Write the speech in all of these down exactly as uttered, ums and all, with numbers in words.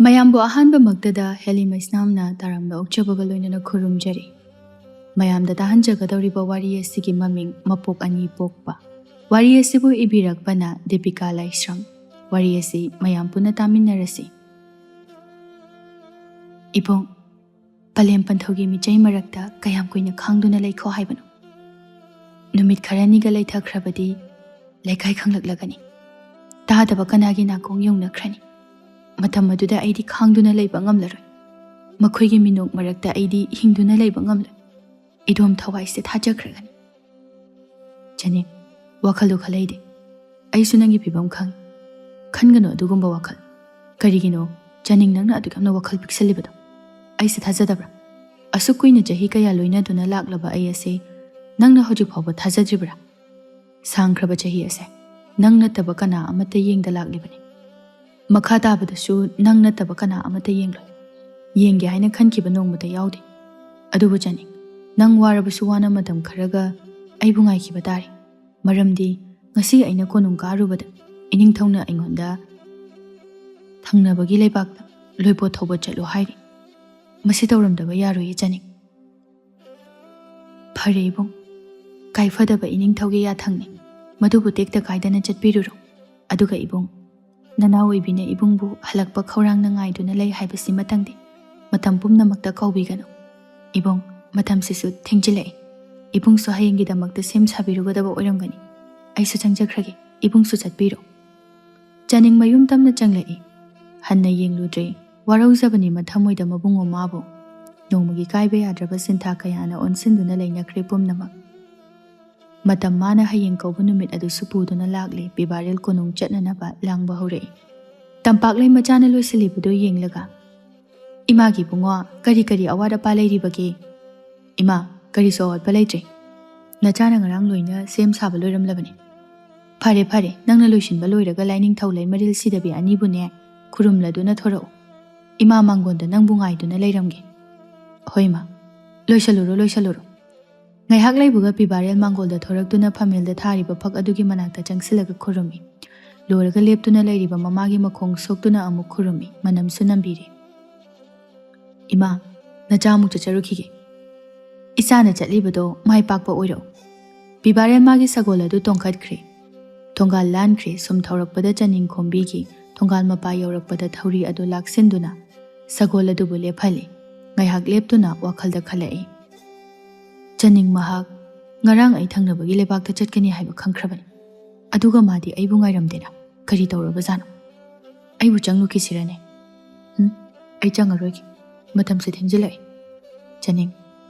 ꯃꯌꯥꯝꯕꯨ ꯑꯍꯥꯟꯕꯃꯛꯇꯗ ꯍꯦꯂꯤ ꯃꯩꯁꯅꯥꯝꯅ ꯇꯥꯔꯝꯅ ꯑꯣꯛꯆꯕꯒ ꯂꯣꯏꯅꯅ ꯈꯨꯔꯨꯝꯖꯔꯤ꯫ ꯃꯌꯥꯝꯗ ꯇꯥꯍꯟꯖꯒꯗꯧꯔꯤꯕ ꯋꯥꯔꯤ ꯑꯁꯤꯒꯤ ꯃꯃꯤꯡ ꯃꯄꯣꯛ ꯑꯅꯤ ꯄꯣꯛꯄ꯫ ꯋꯥꯔꯤ ꯑꯁꯤꯕꯨ ꯏꯕꯤꯔꯛꯄꯅ ꯗꯤꯄꯤꯀꯥ ꯂꯥꯏꯁ꯭ꯔꯝ꯫ ꯋꯥꯔꯤ ꯑꯁꯤ ꯃꯌꯥꯝ ꯄꯨꯟꯅ ꯇꯥꯃꯤꯟꯅꯔꯁꯤ꯫ ꯏꯕꯨꯡ, ꯄꯂꯦꯝ ꯄꯟꯊꯧꯒꯤ ꯃꯤꯆꯩ ꯃꯔꯛꯇ ꯀꯌꯥꯝ ꯀꯨꯏꯅ ꯈꯥꯡꯗꯨꯅ ꯂꯩꯈꯣ ꯍꯥꯏꯕꯅꯣ? ꯅꯨꯃꯤꯠ ꯈꯔꯅꯤꯒ ꯂꯩꯊꯈ꯭ꯔꯕꯗꯤ ꯂꯩꯀꯥꯏ ꯈꯪꯂꯛꯂꯒꯅꯤ꯫ ꯇꯥꯗꯕ ꯀꯅꯥꯒꯤ ꯅꯥꯀꯣꯡ ꯌꯧꯅꯈ꯭ꯔꯅꯤ? ꯃꯇꯝ ꯑꯗꯨꯗ ꯑꯩꯗꯤ ꯈꯥꯡꯗꯨꯅ ꯂꯩꯕ ꯉꯝꯂꯔꯣꯏ꯫ ꯃꯈꯣꯏꯒꯤ ꯃꯤꯅꯣꯛ ꯃꯔꯛꯇ ꯑꯩꯗꯤ ꯍꯤꯡꯗꯨꯅ ꯂꯩꯕ ꯉꯝꯂꯣꯏ꯫ ꯏꯗꯣꯝ ꯊꯋꯥꯏꯁꯦ ꯊꯥꯖꯈ꯭ꯔꯒꯅꯤ꯫ ꯆꯅꯤꯡ, ꯋꯥꯈꯜꯗꯨ ꯈꯜꯂꯩꯗꯦ꯫ ꯑꯩꯁꯨ ꯅꯪꯒꯤ ꯐꯤꯕꯝ ꯈꯪꯏ꯫ ꯈꯟꯒꯅꯨ ꯑꯗꯨꯒꯨꯝꯕ ꯋꯥꯈꯜ꯫ ꯀꯔꯤꯒꯤꯅꯣ ꯆꯅꯤꯡ ꯅꯪꯅ ꯑꯗꯨꯛ ꯌꯥꯝꯅ ꯋꯥꯈꯜ ꯄꯤꯛꯁꯜꯂꯤꯕꯗꯣ? ꯑꯩꯁꯦ ꯊꯥꯖꯗꯕ꯭ꯔꯥ? ꯑꯁꯨꯛ ꯀꯨꯏꯅ ꯆꯍꯤ ꯀꯌꯥ ꯂꯣꯏꯅꯗꯨꯅ ꯂꯥꯛꯂꯕ ꯑꯩ ꯑꯁꯦ ꯅꯪꯅ ꯍꯧꯖꯤꯛ ꯐꯥꯎꯕ ꯊꯥꯖꯗ꯭ꯔꯤꯕ꯭ꯔꯥ? ꯁꯥꯡꯈ꯭ꯔꯕ ꯆꯍꯤ ꯑꯁꯦ ꯅꯪ ꯅꯠꯇꯕ ꯀꯅꯥ ꯑꯃꯠꯇ ꯌꯦꯡꯗ ꯂꯥꯛꯂꯤꯕꯅꯤ꯫ ꯃꯈꯥ ꯇꯥꯕꯗꯁꯨ ꯅꯪ ꯅꯠꯇꯕ ꯀꯅꯥ ꯑꯃꯠꯇ ꯌꯦꯡꯂꯣꯏ꯫ ꯌꯦꯡꯒꯦ ꯍꯥꯏꯅ ꯈꯟꯈꯤꯕ ꯅꯣꯡꯃꯇ ꯌꯥꯎꯗꯦ꯫ ꯑꯗꯨꯕꯨ ꯆꯅꯤꯡ, ꯅꯪ ꯋꯥꯔꯕꯁꯨ ꯋꯥꯅ ꯃꯇꯝ ꯈꯔꯒ ꯑꯩꯕꯨ ꯉꯥꯏꯈꯤꯕ ꯇꯥꯔꯦ꯫ ꯃꯔꯝꯗꯤ ꯉꯁꯤ ꯑꯩꯅ ꯀꯣꯅꯨꯡ ꯀꯥꯔꯨꯕꯗ ꯏꯅꯤꯡꯊꯧꯅ ꯑꯩꯉꯣꯟꯗ ꯊꯪꯅꯕꯒꯤ ꯂꯩꯕꯥꯛꯇ ꯂꯣꯏꯄꯣꯠ ꯊꯧꯕ ꯆꯠꯂꯨ ꯍꯥꯏꯔꯤ꯫ ꯃꯁꯤ ꯇꯧꯔꯝꯗꯕ ꯌꯥꯔꯣꯏꯌꯦ ꯆꯅꯤꯡ꯫ ꯐꯔꯦ ꯏꯕꯨꯡ, ꯀꯥꯏꯐꯗꯕ ꯏꯅꯤꯡꯊꯧꯒꯤ ꯌꯥꯊꯪꯅꯤ, ꯃꯗꯨꯕꯨ ꯇꯦꯛꯇ ꯀꯥꯏꯗꯅ ꯆꯠꯄꯤꯔꯨꯔꯣ꯫ ꯑꯗꯨꯒ ꯏꯕꯨꯡ, ꯅꯅꯥꯎ ꯑꯣꯏꯕꯤꯅ ꯏꯕꯨꯡꯕꯨ ꯍꯜꯂꯛꯄ ꯈꯧꯔꯥꯡꯅ ꯉꯥꯏꯗꯨꯅ ꯂꯩ ꯍꯥꯏꯕꯁꯤꯃꯇꯪꯗꯤ ꯃꯇꯝ ꯄꯨꯝꯅꯃꯛꯇ ꯀꯥꯎꯕꯤꯒꯅꯨ꯫ ꯏꯕꯨꯡ, ꯃꯇꯝꯁꯤꯁꯨ ꯊꯦꯡꯖꯤꯜꯂꯛꯏ꯫ ꯏꯕꯨꯡꯁꯨ ꯍꯌꯦꯡꯒꯤꯗꯃꯛꯇ ꯁꯦꯝ ꯁꯥꯕꯤꯔꯨꯒꯗꯕ ꯑꯣꯏꯔꯝꯒꯅꯤ꯫ ꯑꯩꯁꯨ ꯆꯪꯖꯈ꯭ꯔꯒꯦ, ꯏꯕꯨꯡꯁꯨ ꯆꯠꯄꯤꯔꯣ꯫ ꯆꯅꯤꯡ ꯃꯌꯨꯝ ꯇꯝꯅ ꯆꯪꯂꯛꯏ꯫ ꯍꯟꯅ ꯌꯦꯡꯂꯨꯗ꯭ꯔꯦ꯫ ꯋꯥꯔꯧꯖꯕꯅꯤ ꯃꯊꯃꯣꯏꯗ ꯃꯕꯨꯡꯉꯣ ꯃꯥꯕꯨ꯫ ꯅꯣꯡꯃꯒꯤ ꯀꯥꯏꯕ ꯌꯥꯗ꯭ꯔꯕ ꯁꯤꯟꯊꯥ ꯀꯌꯥꯅ ꯑꯣꯟꯁꯤꯟꯗꯨꯅ ꯂꯩꯅꯈ꯭ꯔꯦ ꯄꯨꯝꯅꯃꯛ꯫ ꯃꯇꯝ ꯃꯥꯅ ꯍꯌꯦꯡ ꯀꯧꯕ ꯅꯨꯃꯤꯠ ꯑꯗꯨꯁꯨ ꯄꯨꯗꯨꯅ ꯂꯥꯛꯂꯦ꯫ ꯄꯤꯕꯥꯔꯦꯜ ꯀꯣꯅꯨꯡ ꯆꯠꯅꯅꯕ ꯂꯥꯡꯕ ꯍꯧꯔꯛꯏ꯫ ꯇꯝꯄꯥꯛꯂꯩ ꯃꯆꯥꯅ ꯂꯣꯏꯁꯤꯜꯂꯤꯕꯗꯨ ꯌꯦꯡꯂꯒ, "ꯏꯃꯥꯒꯤ ꯏꯕꯨꯡꯉꯣ, ꯀꯔꯤ ꯀꯔꯤ ꯑꯋꯥꯠ ꯑꯄꯥ ꯂꯩꯔꯤꯕꯒꯦ?" "ꯏꯃꯥ, ꯀꯔꯤꯁꯨ ꯑꯋꯥꯠꯄ ꯂꯩꯇ꯭ꯔꯦ꯫ ꯅꯆꯥꯅ ꯉꯔꯥꯡ ꯂꯣꯏꯅ ꯁꯦꯝ ꯁꯥꯕ ꯂꯣꯏꯔꯝꯂꯕꯅꯤ꯫" "ꯐꯔꯦ, ꯐꯔꯦ, ꯅꯪꯅ ꯂꯣꯏꯁꯤꯟꯕ ꯂꯣꯏꯔꯒ ꯂꯥꯏꯅꯤꯡꯊꯧ ꯂꯩꯃꯔꯦꯜ ꯁꯤꯗꯕꯤ ꯑꯅꯤꯕꯨꯅꯦ ꯈꯨꯔꯨꯝꯂꯗꯨꯅ ꯊꯣꯔꯛꯎ꯫ ꯏꯃꯥ ꯃꯥꯡꯒꯣꯟꯗ ꯅꯪꯕꯨ ꯉꯥꯏꯗꯨꯅ ꯂꯩꯔꯝꯒꯦ꯫" "ꯍꯣꯏ, ꯏꯃꯥ꯫ ꯂꯣꯏꯁꯜꯂꯨꯔꯣ, ꯂꯣꯏꯁꯜꯂꯨꯔꯣ꯫" ꯉꯥꯏꯍꯥꯛ ꯂꯩꯕꯒ ꯄꯤꯕꯥꯔꯦꯜ ꯃꯥꯡꯒꯣꯜꯗ ꯊꯣꯔꯛꯇꯨꯅ ꯐꯝꯃꯦꯜꯗ ꯊꯥꯔꯤꯕ ꯐꯛ ꯑꯗꯨꯒꯤ ꯃꯅꯥꯛꯇ ꯆꯪꯁꯤꯜꯂꯒ ꯈꯨꯔꯨꯝꯃꯤ꯫ ꯂꯣꯏꯔꯒ ꯂꯦꯞꯇꯨꯅ ꯂꯩꯔꯤꯕ ꯃꯃꯥꯒꯤ ꯃꯈꯣꯡ ꯁꯣꯛꯇꯨꯅ ꯑꯃꯨꯛ ꯈꯨꯔꯨꯝꯃꯤ, ꯃꯅꯝꯁꯨ ꯅꯝꯕꯤꯔꯤ꯫ "ꯏꯃꯥ, ꯅꯆꯥ ꯑꯃꯨꯛ ꯆꯠꯆꯔꯨꯈꯤꯒꯦ꯫ ꯏꯆꯥꯅ ꯆꯠꯂꯤꯕꯗꯣ ꯃꯥꯏ ꯄꯥꯛꯄ ꯑꯣꯏꯔꯛꯎ꯫" ꯄꯤꯕꯥꯔꯦꯜ ꯃꯥꯒꯤ ꯁꯒꯣꯜ ꯑꯗꯨ ꯇꯣꯡꯈꯠꯈ꯭ꯔꯦ꯫ ꯊꯣꯡꯒꯥꯜ ꯂꯥꯟꯈ꯭ꯔꯦ꯫ ꯁꯨꯝ ꯊꯧꯔꯛꯄꯗ ꯆꯅꯤꯡ ꯈꯣꯝꯕꯤꯒꯤ ꯊꯣꯡꯒꯥꯜ ꯃꯄꯥ ꯌꯧꯔꯛꯄꯗ ꯊꯧꯔꯤ ꯑꯗꯨ ꯂꯥꯛꯁꯤꯟꯗꯨꯅ ꯁꯒꯣꯜ ꯑꯗꯨꯕꯨ ꯂꯦꯞꯍꯜꯂꯤ꯫ ꯉꯥꯏꯍꯥꯛ ꯂꯦꯞꯇꯨꯅ ꯋꯥꯈꯜꯗ ꯈꯜꯂꯛꯏ꯫ ꯆꯅꯤꯡ ꯃꯍꯥꯛ ꯉꯔꯥꯡ ꯑꯩ ꯊꯪꯅꯕꯒꯤ ꯂꯩꯕꯥꯛꯇ ꯆꯠꯀꯅꯤ ꯍꯥꯏꯕ ꯈꯪꯈ꯭ꯔꯕꯅꯤ꯫ ꯑꯗꯨꯒ ꯃꯥꯗꯤ ꯑꯩꯕꯨ ꯉꯥꯏꯔꯝꯗꯦꯅ꯫ ꯀꯔꯤ ꯇꯧꯔꯕꯖꯥꯠꯅꯣ? ꯑꯩꯕꯨ ꯆꯪꯂꯨꯈꯤꯁꯤꯔꯅꯦ? ꯎꯝ, ꯑꯩ ꯆꯪꯉꯔꯣꯏꯒꯦ꯫ ꯃꯇꯝꯁꯨ ꯊꯦꯡꯖꯤꯜꯂꯛꯑꯦ꯫ ꯆꯅꯤꯡ,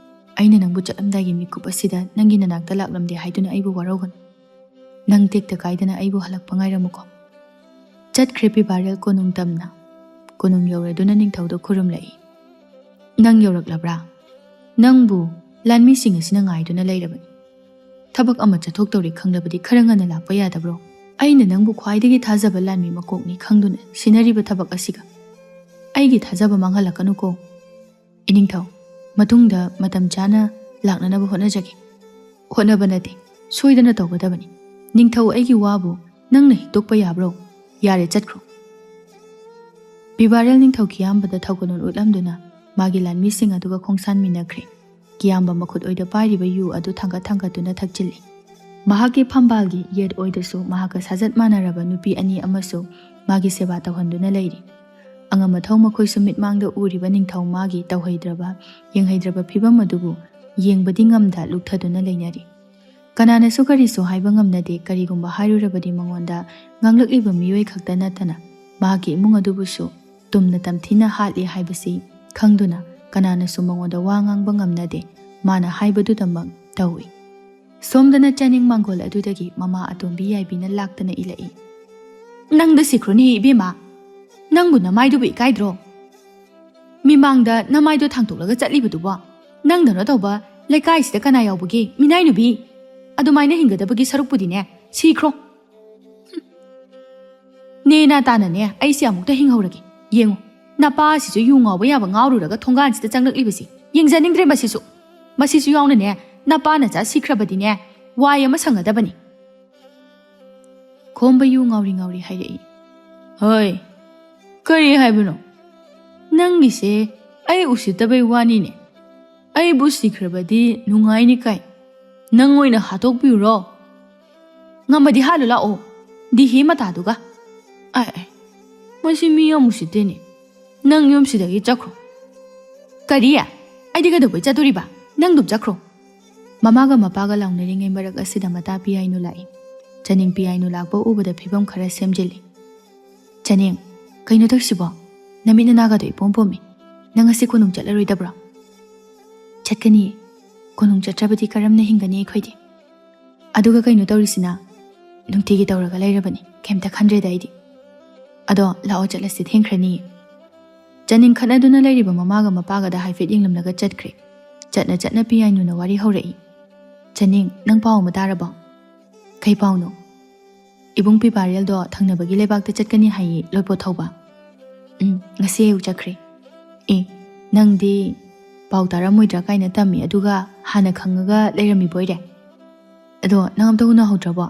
ꯑꯩꯅ ꯅꯪꯕꯨ ꯆꯠꯂꯝꯗꯥꯏꯒꯤ ꯃꯤꯀꯨꯞ ꯑꯁꯤꯗ ꯅꯪꯒꯤ ꯅꯅꯥꯛꯇ ꯂꯥꯛꯂꯝꯗꯦ ꯍꯥꯏꯗꯨꯅ ꯑꯩꯕꯨ ꯋꯥꯔꯧꯒꯅꯨ꯫ ꯅꯪ ꯇꯦꯛꯇ ꯀꯥꯏꯗꯅ ꯑꯩꯕꯨ ꯍꯜꯂꯛꯄ ꯉꯥꯏꯔꯝꯃꯨꯀꯣ꯫ ꯆꯠꯈ꯭ꯔꯦ ꯄꯤꯕꯥꯔꯦꯜ ꯀꯣꯅꯨꯡ ꯇꯝꯅ꯫ ꯀꯣꯅꯨꯡ ꯌꯧꯔꯗꯨꯅ ꯅꯤꯡꯊꯧꯗ ꯈꯨꯔꯨꯝꯂꯛꯏ꯫ "ꯅꯪ ꯌꯧꯔꯛꯂꯕ꯭ꯔꯥ? ꯅꯪꯕꯨ ꯂꯥꯟꯃꯤꯁꯤꯡ ꯑꯁꯤꯅ ꯉꯥꯏꯗꯨꯅ ꯂꯩꯔꯕꯅꯤ꯫ ꯊꯕꯛ ꯑꯃ ꯆꯠꯊꯣꯛꯇꯧꯔꯦ ꯈꯪꯂꯕꯗꯤ ꯈꯔ ꯉꯟꯅ ꯂꯥꯛꯄ ꯌꯥꯗꯕ꯭ꯔꯣ? ꯑꯩꯅ ꯅꯪꯕꯨ ꯈ꯭ꯋꯥꯏꯗꯒꯤ ꯊꯥꯖꯕ ꯂꯥꯟꯃꯤ ꯃꯀꯣꯛꯅꯤ ꯈꯪꯗꯨꯅ ꯁꯤꯟꯅꯔꯤꯕ ꯊꯕꯛ ꯑꯁꯤꯒ ꯑꯩꯒꯤ ꯊꯥꯖꯕ ꯃꯥꯡꯍꯜꯂꯛꯀꯅꯨꯀꯣ꯫ ꯏꯅꯤꯡꯊꯧ, ꯃꯇꯨꯡꯗ ꯃꯇꯝ ꯆꯥꯅ ꯂꯥꯛꯅꯅꯕ ꯍꯣꯠꯅꯖꯒꯦ꯫" "ꯍꯣꯠꯅꯕ ꯅꯠꯇꯦ, ꯁꯣꯏꯗꯅ ꯇꯧꯒꯗꯕꯅꯤ꯫ ꯅꯤꯡꯊꯧ, ꯑꯩꯒꯤ ꯋꯥꯕꯨ ꯅꯪꯅ ꯍꯤꯛꯇꯣꯛꯄ ꯌꯥꯕ꯭ꯔꯣ? ꯌꯥꯔꯦ, ꯆꯠꯈ꯭ꯔꯣ꯫" ꯄꯤꯕꯥꯔꯦꯜ ꯅꯤꯡꯊꯧ ꯀꯤꯌꯥꯝꯕꯗ ꯊꯧꯒꯜꯂꯣꯟ ꯎꯠꯂꯝꯗꯨꯅ ꯃꯥꯒꯤ ꯂꯥꯟꯃꯤꯁꯤꯡ ꯑꯗꯨꯒ ꯈꯣꯡꯁꯥꯟꯃꯤꯟꯅꯈ꯭ꯔꯦ꯫ ꯀꯤꯌꯥꯝꯕ ꯃꯈꯨꯠ ꯑꯣꯏꯗ ꯄꯥꯏꯔꯤꯕ ꯌꯨ ꯑꯗꯨ ꯊꯥꯡꯒꯠ ꯊꯥꯡꯒꯠꯇꯨꯅ ꯊꯛꯆꯤꯜꯂꯤ꯫ ꯃꯍꯥꯛꯀꯤ ꯐꯝꯕꯥꯜꯒꯤ ꯌꯦꯠ ꯑꯣꯏꯗꯁꯨ ꯃꯍꯥꯛꯀ ꯁꯥꯖꯠ ꯃꯥꯟꯅꯔꯕ ꯅꯨꯄꯤ ꯑꯅꯤ ꯑꯃꯁꯨ ꯃꯥꯒꯤ ꯁꯦꯕꯥ ꯇꯧꯍꯟꯗꯨꯅ ꯂꯩꯔꯤ꯫ ꯑꯉꯝ ꯑꯊꯧ ꯃꯈꯣꯏꯁꯨ ꯃꯤꯠꯃꯥꯡꯗ ꯎꯔꯤꯕ ꯅꯤꯡꯊꯧ ꯃꯥꯒꯤ ꯇꯧꯍꯩꯗ꯭ꯔꯕ, ꯌꯦꯡꯍꯩꯗ꯭ꯔꯕ ꯐꯤꯚꯝ ꯑꯗꯨꯕꯨ ꯌꯦꯡꯕꯗꯤ ꯉꯝꯗ ꯂꯨꯞꯊꯗꯨꯅ ꯂꯩꯅꯔꯤ꯫ ꯀꯅꯥꯅꯁꯨ ꯀꯔꯤꯁꯨ ꯍꯥꯏꯕ ꯉꯝꯅꯗꯦ꯫ ꯀꯔꯤꯒꯨꯝꯕ ꯍꯥꯏꯔꯨꯔꯕꯗꯤ ꯃꯉꯣꯟꯗ ꯉꯥꯡꯂꯛꯂꯤꯕ ꯃꯤꯑꯣꯏ ꯈꯛꯇ ꯅꯠꯇꯅ ꯃꯍꯥꯛꯀꯤ ꯏꯃꯨꯡ ꯑꯗꯨꯕꯨꯁꯨ ꯇꯨꯝꯅ ꯇꯝꯊꯤꯅ ꯍꯥꯠꯂꯤ ꯍꯥꯏꯕꯁꯤ ꯈꯪꯗꯨꯅ ꯀꯅꯥꯅꯁꯨ ꯃꯉꯣꯟꯗ ꯋꯥ ꯉꯥꯡꯕ ꯉꯝꯅꯗꯦ꯫ ꯃꯥꯅ ꯍꯥꯏꯕꯗꯨꯗꯃꯛ ꯇꯧꯏ꯫ ꯁꯣꯝꯗꯅ ꯆꯅꯤꯡ ꯃꯥꯡꯒꯣꯜ ꯑꯗꯨꯗꯒꯤ ꯃꯃꯥ ꯑꯇꯣꯝꯕꯤ ꯌꯥꯏꯕꯤꯅ ꯂꯥꯛꯇꯅ ꯏꯜꯂꯛꯏ꯫ "ꯅꯪꯗ ꯁꯤꯈ꯭ꯔꯣꯅꯦ ꯏꯕꯦꯝꯃ, ꯅꯪꯕꯨ ꯅꯃꯥꯏꯗꯨꯕꯨ ꯏꯀꯥꯏꯗ꯭ꯔꯣ? ꯃꯤꯃꯥꯡꯗ ꯅꯃꯥꯏꯗꯣ ꯊꯥꯡꯇꯣꯛꯂꯒ ꯆꯠꯂꯤꯕꯗꯨꯕꯣ? ꯅꯪꯗꯧꯅ ꯇꯧꯕ ꯂꯩꯀꯥꯏꯁꯤꯗ ꯀꯅꯥ ꯌꯥꯎꯕꯒꯦ? ꯃꯤꯅꯥꯏ ꯅꯨꯕꯤ! ꯑꯗꯨꯃꯥꯏꯅ ꯍꯤꯡꯒꯗꯕꯒꯤ ꯁꯔꯨꯛꯄꯨꯗꯤꯅꯦ, ꯁꯤꯈ꯭ꯔꯣ꯫" ꯍꯨꯝ꯫ "ꯅꯦꯅꯥ ꯇꯥꯅꯅꯦ ꯑꯩꯁꯦ ꯑꯃꯨꯛꯇ ꯍꯤꯡꯍꯧꯔꯒꯦ꯫ ꯌꯦꯡꯉꯨ, ꯅꯄꯥ ꯑꯁꯤꯁꯨ ꯌꯨ ꯉꯥꯎꯕ ꯌꯥꯕ ꯉꯥꯎꯔꯨꯔꯒ ꯊꯣꯡꯒꯥꯟꯁꯤꯗ ꯆꯪꯂꯛꯂꯤꯕꯁꯤ꯫ ꯌꯦꯡꯖꯅꯤꯡꯗ꯭ꯔꯦ ꯃꯁꯤꯁꯨ꯫ ꯃꯁꯤꯁꯨ ꯌꯥꯎꯅꯅꯦ ꯅꯄꯥ ꯅꯆꯥ ꯁꯤꯈ꯭ꯔꯕꯗꯤꯅꯦ ꯋꯥꯏ ꯑꯃ ꯁꯪꯒꯗꯕꯅꯤ꯫" ꯈꯣꯝꯕꯌꯨ ꯉꯥꯎꯔꯤ ꯉꯥꯎꯔꯤ ꯍꯥꯏꯔꯛꯏ꯫ "ꯍꯣꯏ, ꯀꯔꯤ ꯍꯥꯏꯕꯅꯣ? ꯅꯪꯒꯤꯁꯦ ꯑꯩ ꯎꯁꯤꯠꯇꯕꯩ ꯋꯥꯅꯤꯅꯦ꯫ ꯑꯩꯕꯨ ꯁꯤꯈ꯭ꯔꯕꯗꯤ ꯅꯨꯡꯉꯥꯏꯅꯤ ꯀꯥꯏ꯫ ꯅꯪ ꯑꯣꯏꯅ ꯍꯥꯠꯇꯣꯛꯄꯤꯔꯨꯔꯣ꯫ ꯉꯝꯃꯗꯤ ꯍꯥꯠꯂꯨ ꯂꯥꯛꯑꯣ, ꯗꯤꯍꯦ ꯃꯇꯥꯗꯨꯒ꯫ ꯑꯥꯏ, ꯑꯥꯏ, ꯃꯁꯤ ꯃꯤ ꯌꯥꯝ ꯎꯁꯤꯠꯇꯦꯅꯦ꯫ ꯅꯪ ꯌꯨꯝꯁꯤꯗꯒꯤ ꯆꯠꯈ꯭ꯔꯣ꯫" "ꯀꯔꯤ? ꯑꯩꯗꯤ ꯀꯩꯗꯧꯕꯩ ꯆꯠꯇꯣꯔꯤꯕ? ꯅꯪ ꯑꯗꯨꯝ ꯆꯠꯈ꯭ꯔꯣ꯫" ꯃꯃꯥꯒ ꯃꯄꯥꯒ ꯂꯥꯎꯅꯔꯤꯉꯩ ꯃꯔꯛ ꯑꯁꯤꯗ ꯃꯇꯥ ꯄꯤꯌꯥꯏꯅꯨ ꯂꯥꯛꯏ꯫ ꯆꯅꯤꯡ ꯄꯤꯌꯥꯏꯅꯨ ꯂꯥꯛꯄ ꯎꯕꯗ ꯐꯤꯕꯝ ꯈꯔ ꯁꯦꯝꯖꯤꯜꯂꯤ꯫ "ꯆꯅꯤꯡ, ꯀꯩꯅꯣ ꯇꯧꯔꯤꯁꯤꯕꯣ? ꯅꯃꯤꯠ ꯅꯅꯥꯒꯗꯣ ꯏꯄꯣꯝ ꯄꯣꯝꯃꯤ꯫ ꯅꯪ ꯉꯁꯤ ꯀꯣꯅꯨꯡ ꯆꯠꯂꯔꯣꯏꯗꯕ꯭ꯔꯣ?" "ꯆꯠꯀꯅꯤ꯫ ꯀꯣꯅꯨꯡ ꯆꯠꯇ꯭ꯔꯕꯗꯤ ꯀꯔꯝꯅ ꯍꯤꯡꯒꯅꯤ ꯑꯩꯈꯣꯏꯗꯤ? ꯑꯗꯨꯒ ꯀꯩꯅꯣ ꯇꯧꯔꯤꯁꯤꯅ? ꯅꯨꯡꯇꯤꯒꯤ ꯇꯧꯔꯒ ꯂꯩꯔꯕꯅꯤ꯫ ꯀꯩꯝꯇ ꯈꯟꯗ꯭ꯔꯦꯗ ꯑꯩꯗꯤ꯫ ꯑꯗꯣ ꯂꯥꯛꯑꯣ, ꯆꯠꯂꯁꯤ, ꯊꯦꯡꯈ꯭ꯔꯅꯤ꯫" ꯆꯅꯤꯡ ꯈꯠꯅꯗꯨꯅ ꯂꯩꯔꯤꯕ ꯃꯃꯥꯒ ꯃꯄꯥꯒꯗ ꯍꯥꯏꯐꯦꯠ ꯌꯦꯡꯂꯝꯂꯒ ꯆꯠꯈ꯭ꯔꯦ꯫ ꯆꯠꯅ ꯆꯠꯅ ꯄꯤꯌꯥꯏꯅꯨꯅ ꯋꯥꯔꯤ ꯍꯧꯔꯛꯏ꯫ "ꯆꯅꯤꯡ, ꯅꯪ ꯄꯥꯎ ꯑꯃ ꯇꯥꯔꯕꯣ?" "ꯀꯩ ꯄꯥꯎꯅꯣ?" "ꯏꯕꯨꯡ ꯄꯤꯕꯥꯔꯦꯜꯗꯣ ꯊꯪꯅꯕꯒꯤ ꯂꯩꯕꯥꯛꯇ ꯆꯠꯀꯅꯤ ꯍꯥꯏꯌꯦ, ꯂꯣꯏꯄꯣꯠ ꯊꯧꯕ꯫" "ꯎꯝ, ꯉꯁꯤ ꯑꯌꯨꯛ ꯆꯠꯈ꯭ꯔꯦ꯫" "ꯑꯦ, ꯅꯪꯗꯤ ꯄꯥꯎ ꯇꯥꯔꯝꯃꯣꯏꯗ꯭ꯔꯥ ꯀꯥꯏꯅ ꯇꯝꯃꯤ, ꯑꯗꯨꯒ ꯍꯥꯟꯅ ꯈꯪꯉꯒ ꯂꯩꯔꯝꯃꯤꯕꯣꯏꯔꯦ꯫ ꯑꯗꯣ ꯅꯪ ꯑꯝꯇ ꯎꯅꯍꯧꯗ꯭ꯔꯕꯣ?"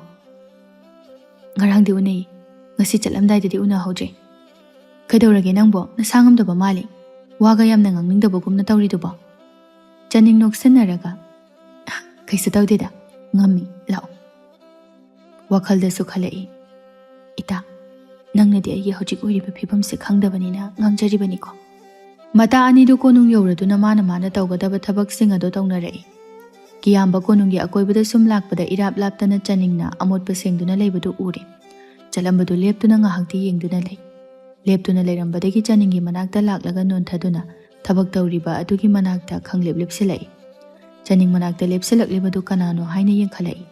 "ꯉꯔꯥꯡꯗꯤ ꯎꯅꯩ, ꯉꯁꯤ ꯆꯠꯂꯝꯗꯥꯏꯗꯗꯤ ꯎꯅꯍꯧꯗ꯭ꯔꯦ꯫ ꯀꯩꯗꯧꯔꯒꯦ ꯅꯪꯕꯣ? ꯅꯁꯥ ꯉꯝꯗꯕ ꯃꯥꯜꯂꯤ꯫ ꯋꯥꯒ ꯌꯥꯝꯅ ꯉꯥꯡꯅꯤꯡꯗꯕꯒꯨꯝꯅ ꯇꯧꯔꯤꯗꯨꯕꯣ?" ꯆꯅꯤꯡ ꯅꯣꯛꯁꯤꯟꯅꯔꯒ, "ꯀꯩꯁꯨ ꯇꯧꯗꯦꯗ, ꯉꯝꯃꯤ, ꯂꯥꯛꯑꯣ꯫" ꯋꯥꯈꯜꯗꯁꯨ ꯈꯜꯂꯛꯏ, "ꯏꯇꯥ, ꯅꯪꯅꯗꯤ ꯑꯩꯒꯤ ꯍꯧꯖꯤꯛ ꯑꯣꯏꯔꯤꯕ ꯐꯤꯕꯝꯁꯦ ꯈꯪꯗꯕꯅꯤꯅ ꯉꯥꯡꯖꯔꯤꯕꯅꯤꯀꯣ꯫" ꯃꯇꯥ ꯑꯅꯤꯗꯨ ꯀꯣꯅꯨꯡ ꯌꯧꯔꯗꯨꯅ ꯃꯥꯅ ꯃꯥꯅ ꯇꯧꯒꯗꯕ ꯊꯕꯛꯁꯤꯡ ꯑꯗꯨ ꯇꯧꯅꯔꯛꯏ꯫ ꯀꯤꯌꯥꯝꯕ ꯀꯣꯅꯨꯡꯒꯤ ꯑꯀꯣꯏꯕꯗ ꯁꯨꯝ ꯂꯥꯛꯄꯗ ꯏꯔꯥꯞ ꯂꯥꯞꯇꯅ ꯆꯅꯤꯡꯅ ꯑꯃꯣꯠꯄ ꯁꯦꯡꯗꯨꯅ ꯂꯩꯕꯗꯨ ꯎꯔꯦ꯫ ꯆꯠꯂꯝꯕꯗꯨ ꯂꯦꯞꯇꯨꯅ ꯉꯥꯏꯍꯥꯛꯇꯤ ꯌꯦꯡꯗꯨꯅ ꯂꯩ꯫ ꯂꯦꯞꯇꯨꯅ ꯂꯩꯔꯝꯕꯗꯒꯤ ꯆꯅꯤꯡꯒꯤ ꯃꯅꯥꯛꯇ ꯂꯥꯛꯂꯒ ꯅꯣꯟꯊꯗꯨꯅ ꯊꯕꯛ ꯇꯧꯔꯤꯕ ꯑꯗꯨꯒꯤ ꯃꯅꯥꯛꯇ ꯈꯪꯂꯦꯞ ꯂꯦꯞꯁꯤꯜꯂꯛꯏ꯫ ꯆꯅꯤꯡ ꯃꯅꯥꯛꯇ ꯂꯦꯞꯁꯤꯜꯂꯛꯂꯤꯕꯗꯨ ꯀꯅꯥꯅꯣ ꯍꯥꯏꯅ ꯌꯦꯡꯈꯠꯂꯛꯏ꯫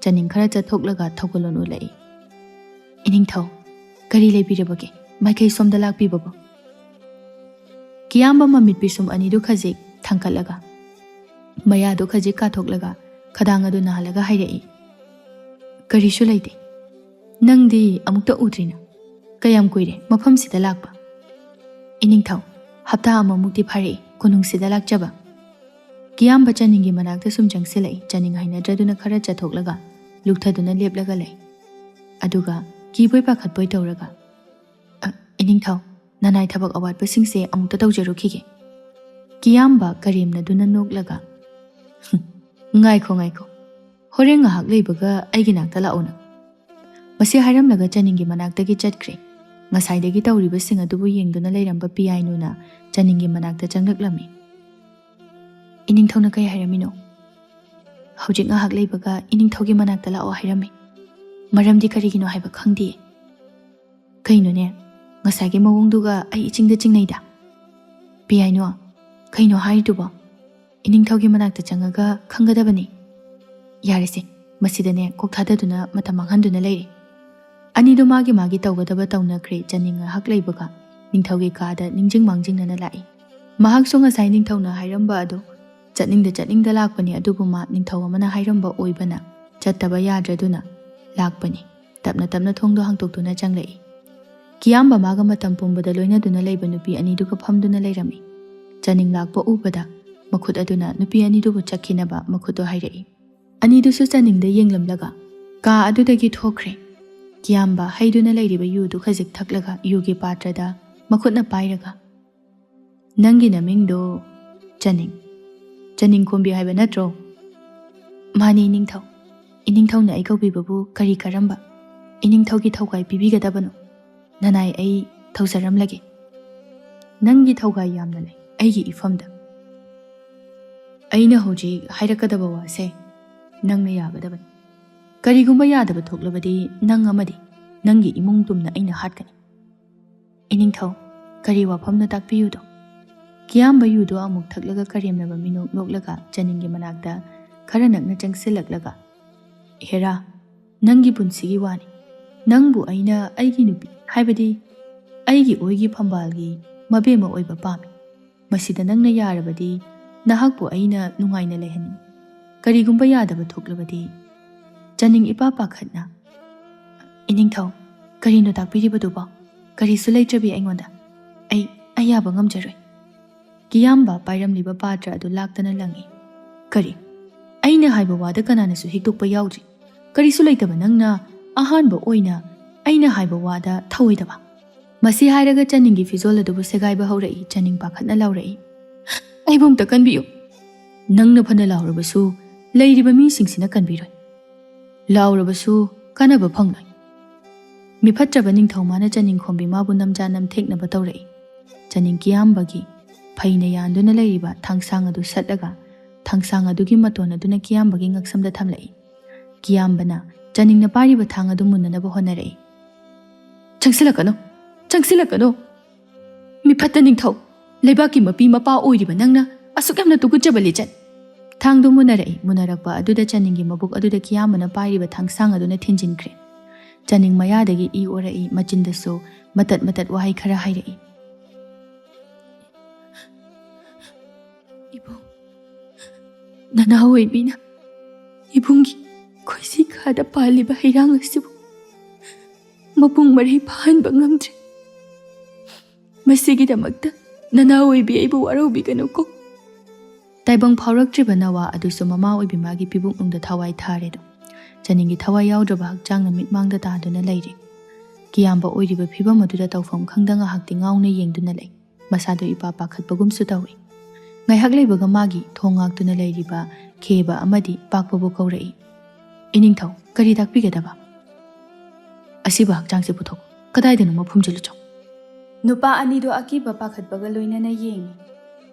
ꯆꯅꯤꯡ ꯈꯔ ꯆꯠꯊꯣꯛꯂꯒ ꯊꯧꯒꯜꯂꯣꯟ ꯎꯠꯂꯛꯏ꯫ "ꯏꯅꯤꯡꯊꯧ, ꯀꯔꯤ ꯂꯩꯕꯤꯔꯕꯒꯦ? ꯃꯥꯏꯀꯩ ꯁꯣꯝꯗ ꯂꯥꯛꯄꯤꯕꯕꯨ?" ꯀꯤꯌꯥꯝꯕ ꯃꯃꯤꯠ ꯄꯤꯁꯨꯝ ꯑꯅꯤꯗꯨ ꯈꯖꯤꯛ ꯊꯥꯡꯀꯠꯂꯒ, ꯃꯌꯥꯗꯨ ꯈꯖꯤꯛ ꯀꯥꯊꯣꯛꯂꯒ, ꯈꯗꯥꯡ ꯑꯗꯨ ꯅꯥꯜꯂꯒ ꯍꯥꯏꯔꯛꯏ, "ꯀꯔꯤꯁꯨ ꯂꯩꯇꯦ꯫ ꯅꯪꯗꯤ ꯑꯃꯨꯛꯇ ꯎꯗ꯭ꯔꯤꯅ꯫ ꯀꯌꯥꯝ ꯀꯨꯏꯔꯦ ꯃꯐꯝꯁꯤꯗ ꯂꯥꯛꯄ?" "ꯏꯅꯤꯡꯊꯧ, ꯍꯞꯇꯥ ꯑꯃꯃꯨꯛꯇꯤ ꯐꯥꯔꯛꯏ ꯀꯣꯅꯨꯡꯁꯤꯗ ꯂꯥꯛꯆꯕ꯫" ꯀꯤꯌꯥꯝꯕ ꯆꯅꯤꯡꯒꯤ ꯃꯅꯥꯛꯇ ꯁꯨꯝ ꯆꯪꯁꯤꯜꯂꯛꯏ꯫ ꯆꯅꯤꯡ ꯍꯩꯅꯗ꯭ꯔꯗꯨꯅ ꯈꯔ ꯆꯠꯊꯣꯛꯂꯒ ꯂꯨꯛꯊꯗꯨꯅ ꯂꯦꯞꯂꯒ ꯂꯩ꯫ ꯑꯗꯨꯒ ꯀꯤꯕꯣꯏ ꯄꯥꯈꯠꯄꯣꯏ ꯇꯧꯔꯒ, "ꯑ, ꯏꯅꯤꯡꯊꯧ, ꯅꯅꯥꯏ ꯊꯕꯛ ꯑꯋꯥꯠꯄꯁꯤꯡꯁꯦ ꯑꯃꯨꯛꯇ ꯇꯧꯖꯔꯨꯈꯤꯒꯦ꯫" ꯀꯤꯌꯥꯝꯕ ꯀꯔꯦꯝꯅꯗꯨꯅ ꯅꯣꯛꯂꯒ, "ꯉꯥꯏꯈꯣ, ꯉꯥꯏꯈꯣ, ꯍꯣꯔꯦꯟ ꯉꯥꯏꯍꯥꯛ ꯂꯩꯕꯒ ꯑꯩꯒꯤ ꯅꯥꯛꯇ ꯂꯥꯛꯑꯣ ꯅꯪ꯫" ꯃꯁꯤ ꯍꯥꯏꯔꯝꯂꯒ ꯆꯅꯤꯡꯒꯤ ꯃꯅꯥꯛꯇꯒꯤ ꯆꯠꯈ꯭ꯔꯦ꯫ ꯉꯁꯥꯏꯗꯒꯤ ꯇꯧꯔꯤꯕꯁꯤꯡ ꯑꯗꯨꯕꯨ ꯌꯦꯡꯗꯨꯅ ꯂꯩꯔꯝꯕ ꯄꯤꯌꯥꯏꯅꯨꯅ ꯆꯅꯤꯡꯒꯤ ꯃꯅꯥꯛꯇ ꯆꯪꯂꯛꯂꯝꯃꯤ꯫ "ꯏꯅꯤꯡꯊꯧꯅ ꯀꯩ ꯍꯥꯏꯔꯝꯃꯤꯅꯣ?" "ꯍꯧꯖꯤꯛ ꯉꯥꯏꯍꯥꯛ ꯂꯩꯕꯒ ꯏꯅꯤꯡꯊꯧꯒꯤ ꯃꯅꯥꯛꯇ ꯂꯥꯛꯑꯣ ꯍꯥꯏꯔꯝꯃꯤ꯫" "ꯃꯔꯝꯗꯤ ꯀꯔꯤꯒꯤꯅꯣ ꯍꯥꯏꯕ ꯈꯪꯗꯦ꯫" "ꯀꯩꯅꯣꯅꯦ, ꯉꯁꯥꯏꯒꯤ ꯃꯑꯣꯡꯗꯨꯒ ꯑꯩ ꯏꯆꯤꯡꯗ ꯆꯤꯡꯅꯩꯗ꯫" "ꯄꯤꯌꯥꯏꯅꯣ, ꯀꯩꯅꯣ ꯍꯥꯏꯔꯤꯗꯨꯕꯣ? ꯏꯅꯤꯡꯊꯧꯒꯤ ꯃꯅꯥꯛꯇ ꯆꯪꯉꯒ ꯈꯪꯒꯗꯕꯅꯤ꯫" "ꯌꯥꯔꯦꯁꯦ, ꯃꯁꯤꯗꯅꯦ ꯀꯣꯛ ꯊꯥꯗꯗꯨꯅ ꯃꯇꯝ ꯃꯥꯡꯍꯟꯗꯨꯅ ꯂꯩꯔꯦ꯫" ꯑꯅꯤꯗꯨ ꯃꯥꯒꯤ ꯃꯥꯒꯤ ꯇꯧꯒꯗꯕ ꯇꯧꯅꯈ꯭ꯔꯦ꯫ ꯆꯅꯤꯡ ꯉꯥꯏꯍꯥꯛ ꯂꯩꯕꯒ ꯅꯤꯡꯊꯧꯒꯤ ꯀꯥꯗ ꯅꯤꯡꯖꯤꯡ ꯃꯥꯡꯖꯤꯡꯅꯅ ꯂꯥꯛꯏ꯫ ꯃꯍꯥꯛꯁꯨ ꯉꯁꯥꯏ ꯅꯤꯡꯊꯧꯅ ꯍꯥꯏꯔꯝꯕ ꯑꯗꯨ ꯆꯠꯅꯤꯡꯗ ꯆꯠꯅꯤꯡꯗ ꯂꯥꯛꯄꯅꯤ, ꯑꯗꯨꯕꯨ ꯃꯥ ꯅꯤꯡꯊꯧ ꯑꯃꯅ ꯍꯥꯏꯔꯝꯕ ꯑꯣꯏꯕꯅ ꯆꯠꯇꯕ ꯌꯥꯗ꯭ꯔꯗꯨꯅ ꯂꯥꯛꯄꯅꯤ꯫ ꯇꯞꯅ ꯇꯞꯅ ꯊꯣꯡꯗꯣ ꯍꯥꯡꯇꯣꯛꯇꯨꯅ ꯆꯪꯂꯛꯏ꯫ ꯀꯤꯌꯥꯝꯕ ꯃꯥꯒ ꯃꯇꯝ ꯄꯨꯝꯕꯗ ꯂꯣꯏꯅꯗꯨꯅ ꯂꯩꯕ ꯅꯨꯄꯤ ꯑꯅꯤꯗꯨꯒ ꯐꯝꯗꯨꯅ ꯂꯩꯔꯝꯃꯤ꯫ ꯆꯅꯤꯡ ꯂꯥꯛꯄ ꯎꯕꯗ ꯃꯈꯨꯠ ꯑꯗꯨꯅ ꯅꯨꯄꯤ ꯑꯅꯤꯗꯨꯕꯨ ꯆꯠꯈꯤꯅꯕ ꯃꯈꯨꯠꯇꯣ ꯍꯥꯏꯔꯛꯏ꯫ ꯑꯅꯤꯗꯨꯁꯨ ꯆꯅꯤꯡꯗ ꯌꯦꯡꯂꯝꯂꯒ ꯀꯥ ꯑꯗꯨꯗꯒꯤ ꯊꯣꯛꯈ꯭ꯔꯦ꯫ ꯀꯤꯌꯥꯝꯕ ꯍꯩꯗꯨꯅ ꯂꯩꯔꯤꯕ ꯌꯨꯗꯨ ꯈꯖꯤꯛ ꯊꯛꯂꯒ ꯌꯨꯒꯤ ꯄꯥꯇ꯭ꯔꯗ ꯃꯈꯨꯠꯅ ꯄꯥꯏꯔꯒ, "ꯅꯪꯒꯤ ꯅꯃꯤꯡꯗꯣ ꯆꯅꯤꯡ, ꯆꯅꯤꯡ ꯈꯣꯝꯕꯤ ꯍꯥꯏꯕ ꯅꯠꯇ꯭ꯔꯣ?" "ꯃꯥꯅꯤ ꯏꯅꯤꯡꯊꯧ꯫ ꯏꯅꯤꯡꯊꯧꯅ ꯑꯩ ꯀꯧꯕꯤꯕꯕꯨ ꯀꯔꯤ ꯀꯔꯝꯕ? ꯏꯅꯤꯡꯊꯧꯒꯤ ꯊꯧꯒꯥꯏ ꯄꯤꯕꯤꯒꯗꯕꯅꯣ? ꯅꯅꯥꯏ ꯑꯩ ꯊꯧꯖꯔꯝꯂꯒꯦ꯫" "ꯅꯪꯒꯤ ꯊꯧꯒꯥꯏ ꯌꯥꯝꯅ ꯂꯩ ꯑꯩꯒꯤ ꯏꯐꯝꯗ꯫ ꯑꯩꯅ ꯍꯧꯖꯤꯛ ꯍꯥꯏꯔꯛꯀꯗꯕ ꯋꯥꯁꯦ ꯅꯪꯅ ꯌꯥꯒꯗꯕꯅꯤ꯫ ꯀꯔꯤꯒꯨꯝꯕ ꯌꯥꯗꯕ ꯊꯣꯛꯂꯕꯗꯤ ꯅꯪ ꯑꯃꯗꯤ ꯅꯪꯒꯤ ꯏꯃꯨꯡ ꯄꯨꯝꯅ ꯑꯩꯅ ꯍꯥꯠꯀꯅꯤ꯫" "ꯏꯅꯤꯡꯊꯧ, ꯀꯔꯤ ꯋꯥꯐꯝꯅꯣ ꯇꯥꯛꯄꯤꯌꯨꯗꯣ?" ꯀꯤꯌꯥꯝꯕ ꯌꯨꯗꯣ ꯑꯃꯨꯛ ꯊꯛꯂꯒ ꯀꯔꯦꯝꯅꯕ ꯃꯤꯅꯣꯛ ꯅꯣꯛꯂꯒ ꯆꯅꯤꯡꯒꯤ ꯃꯅꯥꯛꯇ ꯈꯔ ꯅꯛꯅ ꯆꯪꯁꯤꯜꯂꯛꯂꯒ, "ꯍꯦꯔꯥ, ꯅꯪꯒꯤ ꯄꯨꯟꯁꯤꯒꯤ ꯋꯥꯅꯤ꯫ ꯅꯪꯕꯨ ꯑꯩꯅ ꯑꯩꯒꯤ ꯅꯨꯄꯤ, ꯍꯥꯏꯕꯗꯤ ꯑꯩꯒꯤ ꯑꯣꯏꯒꯤ ꯐꯝꯕꯥꯜꯒꯤ ꯃꯕꯦꯝꯃ ꯑꯣꯏꯕ ꯄꯥꯝꯃꯤ꯫ ꯃꯁꯤꯗ ꯅꯪꯅ ꯌꯥꯔꯕꯗꯤ ꯅꯍꯥꯛꯄꯨ ꯑꯩꯅ ꯅꯨꯡꯉꯥꯏꯅ ꯂꯩꯍꯟꯅꯤꯡꯏ꯫ ꯀꯔꯤꯒꯨꯝꯕ ꯌꯥꯗꯕ ꯊꯣꯛꯂꯕꯗꯤ?" ꯆꯅꯤꯡ ꯏꯄꯥ ꯄꯥꯈꯠꯅ, "ꯏꯅꯤꯡꯊꯧ, ꯀꯔꯤꯅꯣ ꯇꯥꯛꯄꯤꯔꯤꯕꯗꯨꯕꯣ? ꯀꯔꯤꯁꯨ ꯂꯩꯇ꯭ꯔꯕꯤ ꯑꯩꯉꯣꯟꯗ꯫ ꯑꯩ, ꯑꯩ ꯌꯥꯕ ꯉꯝꯖꯔꯣꯏ꯫" ꯀꯤꯌꯥꯝꯕ ꯄꯥꯏꯔꯝꯂꯤꯕ ꯄꯥꯇ꯭ꯔ ꯑꯗꯨ ꯂꯥꯛꯇꯅ ꯂꯪꯏ꯫ "ꯀꯔꯤ? ꯑꯩꯅ ꯍꯥꯏꯕ ꯋꯥꯗ ꯀꯅꯥꯅꯁꯨ ꯍꯤꯛꯇꯣꯛꯄ ꯌꯥꯎꯗ꯭ꯔꯤ꯫ ꯀꯔꯤꯁꯨ ꯂꯩꯇꯕ ꯅꯪꯅ ꯑꯍꯥꯟꯕ ꯑꯣꯏꯅ ꯑꯩꯅ ꯍꯥꯏꯕ ꯋꯥꯗ ꯊꯧꯑꯣꯏꯗꯕ꯫ ꯃꯁꯤ ꯍꯥꯏꯔꯒ ꯆꯅꯤꯡꯒꯤ ꯐꯤꯖꯣꯜ ꯑꯗꯨꯕꯨ ꯁꯦꯒꯥꯏꯕ ꯍꯧꯔꯛꯏ꯫ ꯆꯅꯤꯡ ꯄꯥꯈꯠꯅ ꯂꯥꯎꯔꯛꯏ, "ꯑꯩꯕꯨ ꯑꯝꯇ ꯀꯟꯕꯤꯌꯨ꯫ ꯅꯪꯅ ꯐꯅ ꯂꯥꯎꯔꯕꯁꯨ ꯂꯩꯔꯤꯕ ꯃꯤꯁꯤꯡꯁꯤꯅ ꯀꯟꯕꯤꯔꯣꯏ꯫ ꯂꯥꯎꯔꯕꯁꯨ ꯀꯥꯟꯅꯕ ꯐꯪꯂꯣꯏ꯫" ꯃꯤꯐꯠꯇ꯭ꯔꯕ ꯅꯤꯡꯊꯧ ꯃꯥꯅ ꯆꯅꯤꯡ ꯈꯣꯝꯕꯤ ꯃꯥꯕꯨ ꯅꯝꯖꯥ ꯅꯝꯊꯦꯛꯅꯕ ꯇꯧꯔꯛꯏ꯫ ꯆꯅꯤꯡ ꯀꯤꯌꯥꯝꯕꯒꯤ ꯐꯩꯅ ꯌꯥꯟꯗꯨꯅ ꯂꯩꯔꯤꯕ ꯊꯥꯡꯁꯥꯡ ꯑꯗꯨ ꯁꯠꯂꯒ ꯊꯥꯡꯁꯥꯡ ꯑꯗꯨꯒꯤ ꯃꯇꯣꯟ ꯑꯗꯨꯅ ꯀꯤꯌꯥꯝꯕꯒꯤ ꯉꯛꯁꯝꯗ ꯊꯝꯂꯛꯏ꯫ ꯀꯤꯌꯥꯝꯕꯅ ꯆꯅꯤꯡꯅ ꯄꯥꯏꯔꯤꯕ ꯊꯥꯡ ꯑꯗꯨ ꯃꯨꯟꯅꯅꯕ ꯍꯣꯠꯅꯔꯛꯏ꯫ "ꯆꯪꯁꯤꯜꯂꯛꯀꯅꯨ! ꯆꯪꯁꯤꯜꯂꯛꯀꯅꯨ! ꯃꯤꯐꯠꯇ ꯅꯤꯡꯊꯧ! ꯂꯩꯕꯥꯛꯀꯤ ꯃꯄꯤ ꯃꯄꯥ ꯑꯣꯏꯔꯤꯕ ꯅꯪꯅ ꯑꯁꯨꯛ ꯌꯥꯝꯅ ꯇꯨꯀꯠꯆꯕ ꯂꯤꯆꯠ!" ꯊꯥꯡꯗꯨ ꯃꯨꯟꯅꯔꯛꯏ꯫ ꯃꯨꯟꯅꯔꯛꯄ ꯑꯗꯨꯗ ꯆꯅꯤꯡꯒꯤ ꯃꯕꯨꯛ ꯑꯗꯨꯗ ꯀꯤꯌꯥꯝꯕꯅ ꯄꯥꯏꯔꯤꯕ ꯊꯥꯡꯁꯥꯡ ꯑꯗꯨꯅ ꯊꯤꯟꯖꯤꯟꯈ꯭ꯔꯦ꯫ ꯆꯅꯤꯡ ꯃꯌꯥꯗꯒꯤ ꯏ ꯑꯣꯔꯛꯏ꯫ ꯃꯆꯤꯟꯗꯁꯨ ꯃꯇꯠ ꯃꯇꯠ ꯋꯥꯍꯩ ꯈꯔ ꯍꯥꯏꯔꯛꯏ꯫ "ꯏꯕꯨꯡ, ꯅꯅꯥꯎ ꯑꯣꯏꯕꯤꯅ ꯏꯕꯨꯡꯒꯤ ꯈꯣꯏꯁꯤ ꯈꯥꯗ ꯄꯥꯜꯂꯤꯕ ꯍꯩꯔꯥꯡ ꯑꯁꯤꯕꯨ ꯃꯄꯨꯡ ꯃꯔꯩ ꯐꯥꯍꯟꯕ ꯉꯝꯗ꯭ꯔꯦ꯫ ꯃꯁꯤꯒꯤꯗꯃꯛꯇ ꯅꯅꯥꯎ ꯑꯣꯏꯕꯤ ꯑꯩꯕꯨ ꯋꯥꯔꯧꯕꯤꯒꯅꯨꯀꯣ꯫" ꯇꯥꯏꯕꯪ ꯐꯥꯎꯔꯛꯇ꯭ꯔꯤꯕ ꯅꯋꯥ ꯑꯗꯨꯁꯨ ꯃꯃꯥ ꯑꯣꯏꯕꯤ ꯃꯥꯒꯤ ꯄꯤꯕꯨꯛꯅꯨꯡꯗ ꯊꯋꯥꯏ ꯊꯥꯔꯦꯗꯣ꯫ ꯆꯅꯤꯡꯒꯤ ꯊꯋꯥꯏ ꯌꯥꯎꯗ꯭ꯔꯕ ꯍꯛꯆꯥꯡꯅ ꯃꯤꯠꯃꯥꯡꯗ ꯇꯥꯗꯨꯅ ꯂꯩꯔꯤ꯫ ꯀꯤꯌꯥꯝꯕ ꯑꯣꯏꯔꯤꯕ ꯐꯤꯕꯝ ꯑꯗꯨꯗ ꯇꯧꯐꯝ ꯈꯪꯗ ꯉꯥꯏꯍꯥꯛꯇꯤ ꯉꯥꯎꯅ ꯌꯦꯡꯗꯨꯅ ꯂꯩ꯫ ꯃꯁꯥꯗꯨ ꯏꯄꯥ ꯄꯥꯈꯠꯄꯒꯨꯝꯁꯨ ꯇꯧꯏ꯫ ꯉꯥꯏꯍꯥꯛ ꯂꯩꯕꯒ ꯃꯥꯒꯤ ꯊꯣꯡ ꯉꯥꯛꯇꯨꯅ ꯂꯩꯔꯤꯕ ꯈꯦꯕ ꯑꯃꯗꯤ ꯄꯥꯛꯄꯕꯨ ꯀꯧꯔꯛꯏ꯫ "ꯏꯅꯤꯡꯊꯧ, ꯀꯔꯤ ꯇꯥꯛꯄꯤꯒꯗꯕ?" "ꯑꯁꯤꯕ ꯍꯛꯆꯥꯡꯁꯦ ꯄꯨꯊꯣꯛ꯫ ꯀꯗꯥꯏꯗꯅꯣ ꯃꯐꯝꯁꯦ ꯂꯨꯆꯧ?" ꯅꯨꯄꯥ ꯑꯅꯤꯗꯨ ꯑꯀꯤꯕ ꯄꯥꯈꯠꯄꯒ ꯂꯣꯏꯅꯅ ꯌꯦꯡꯏ꯫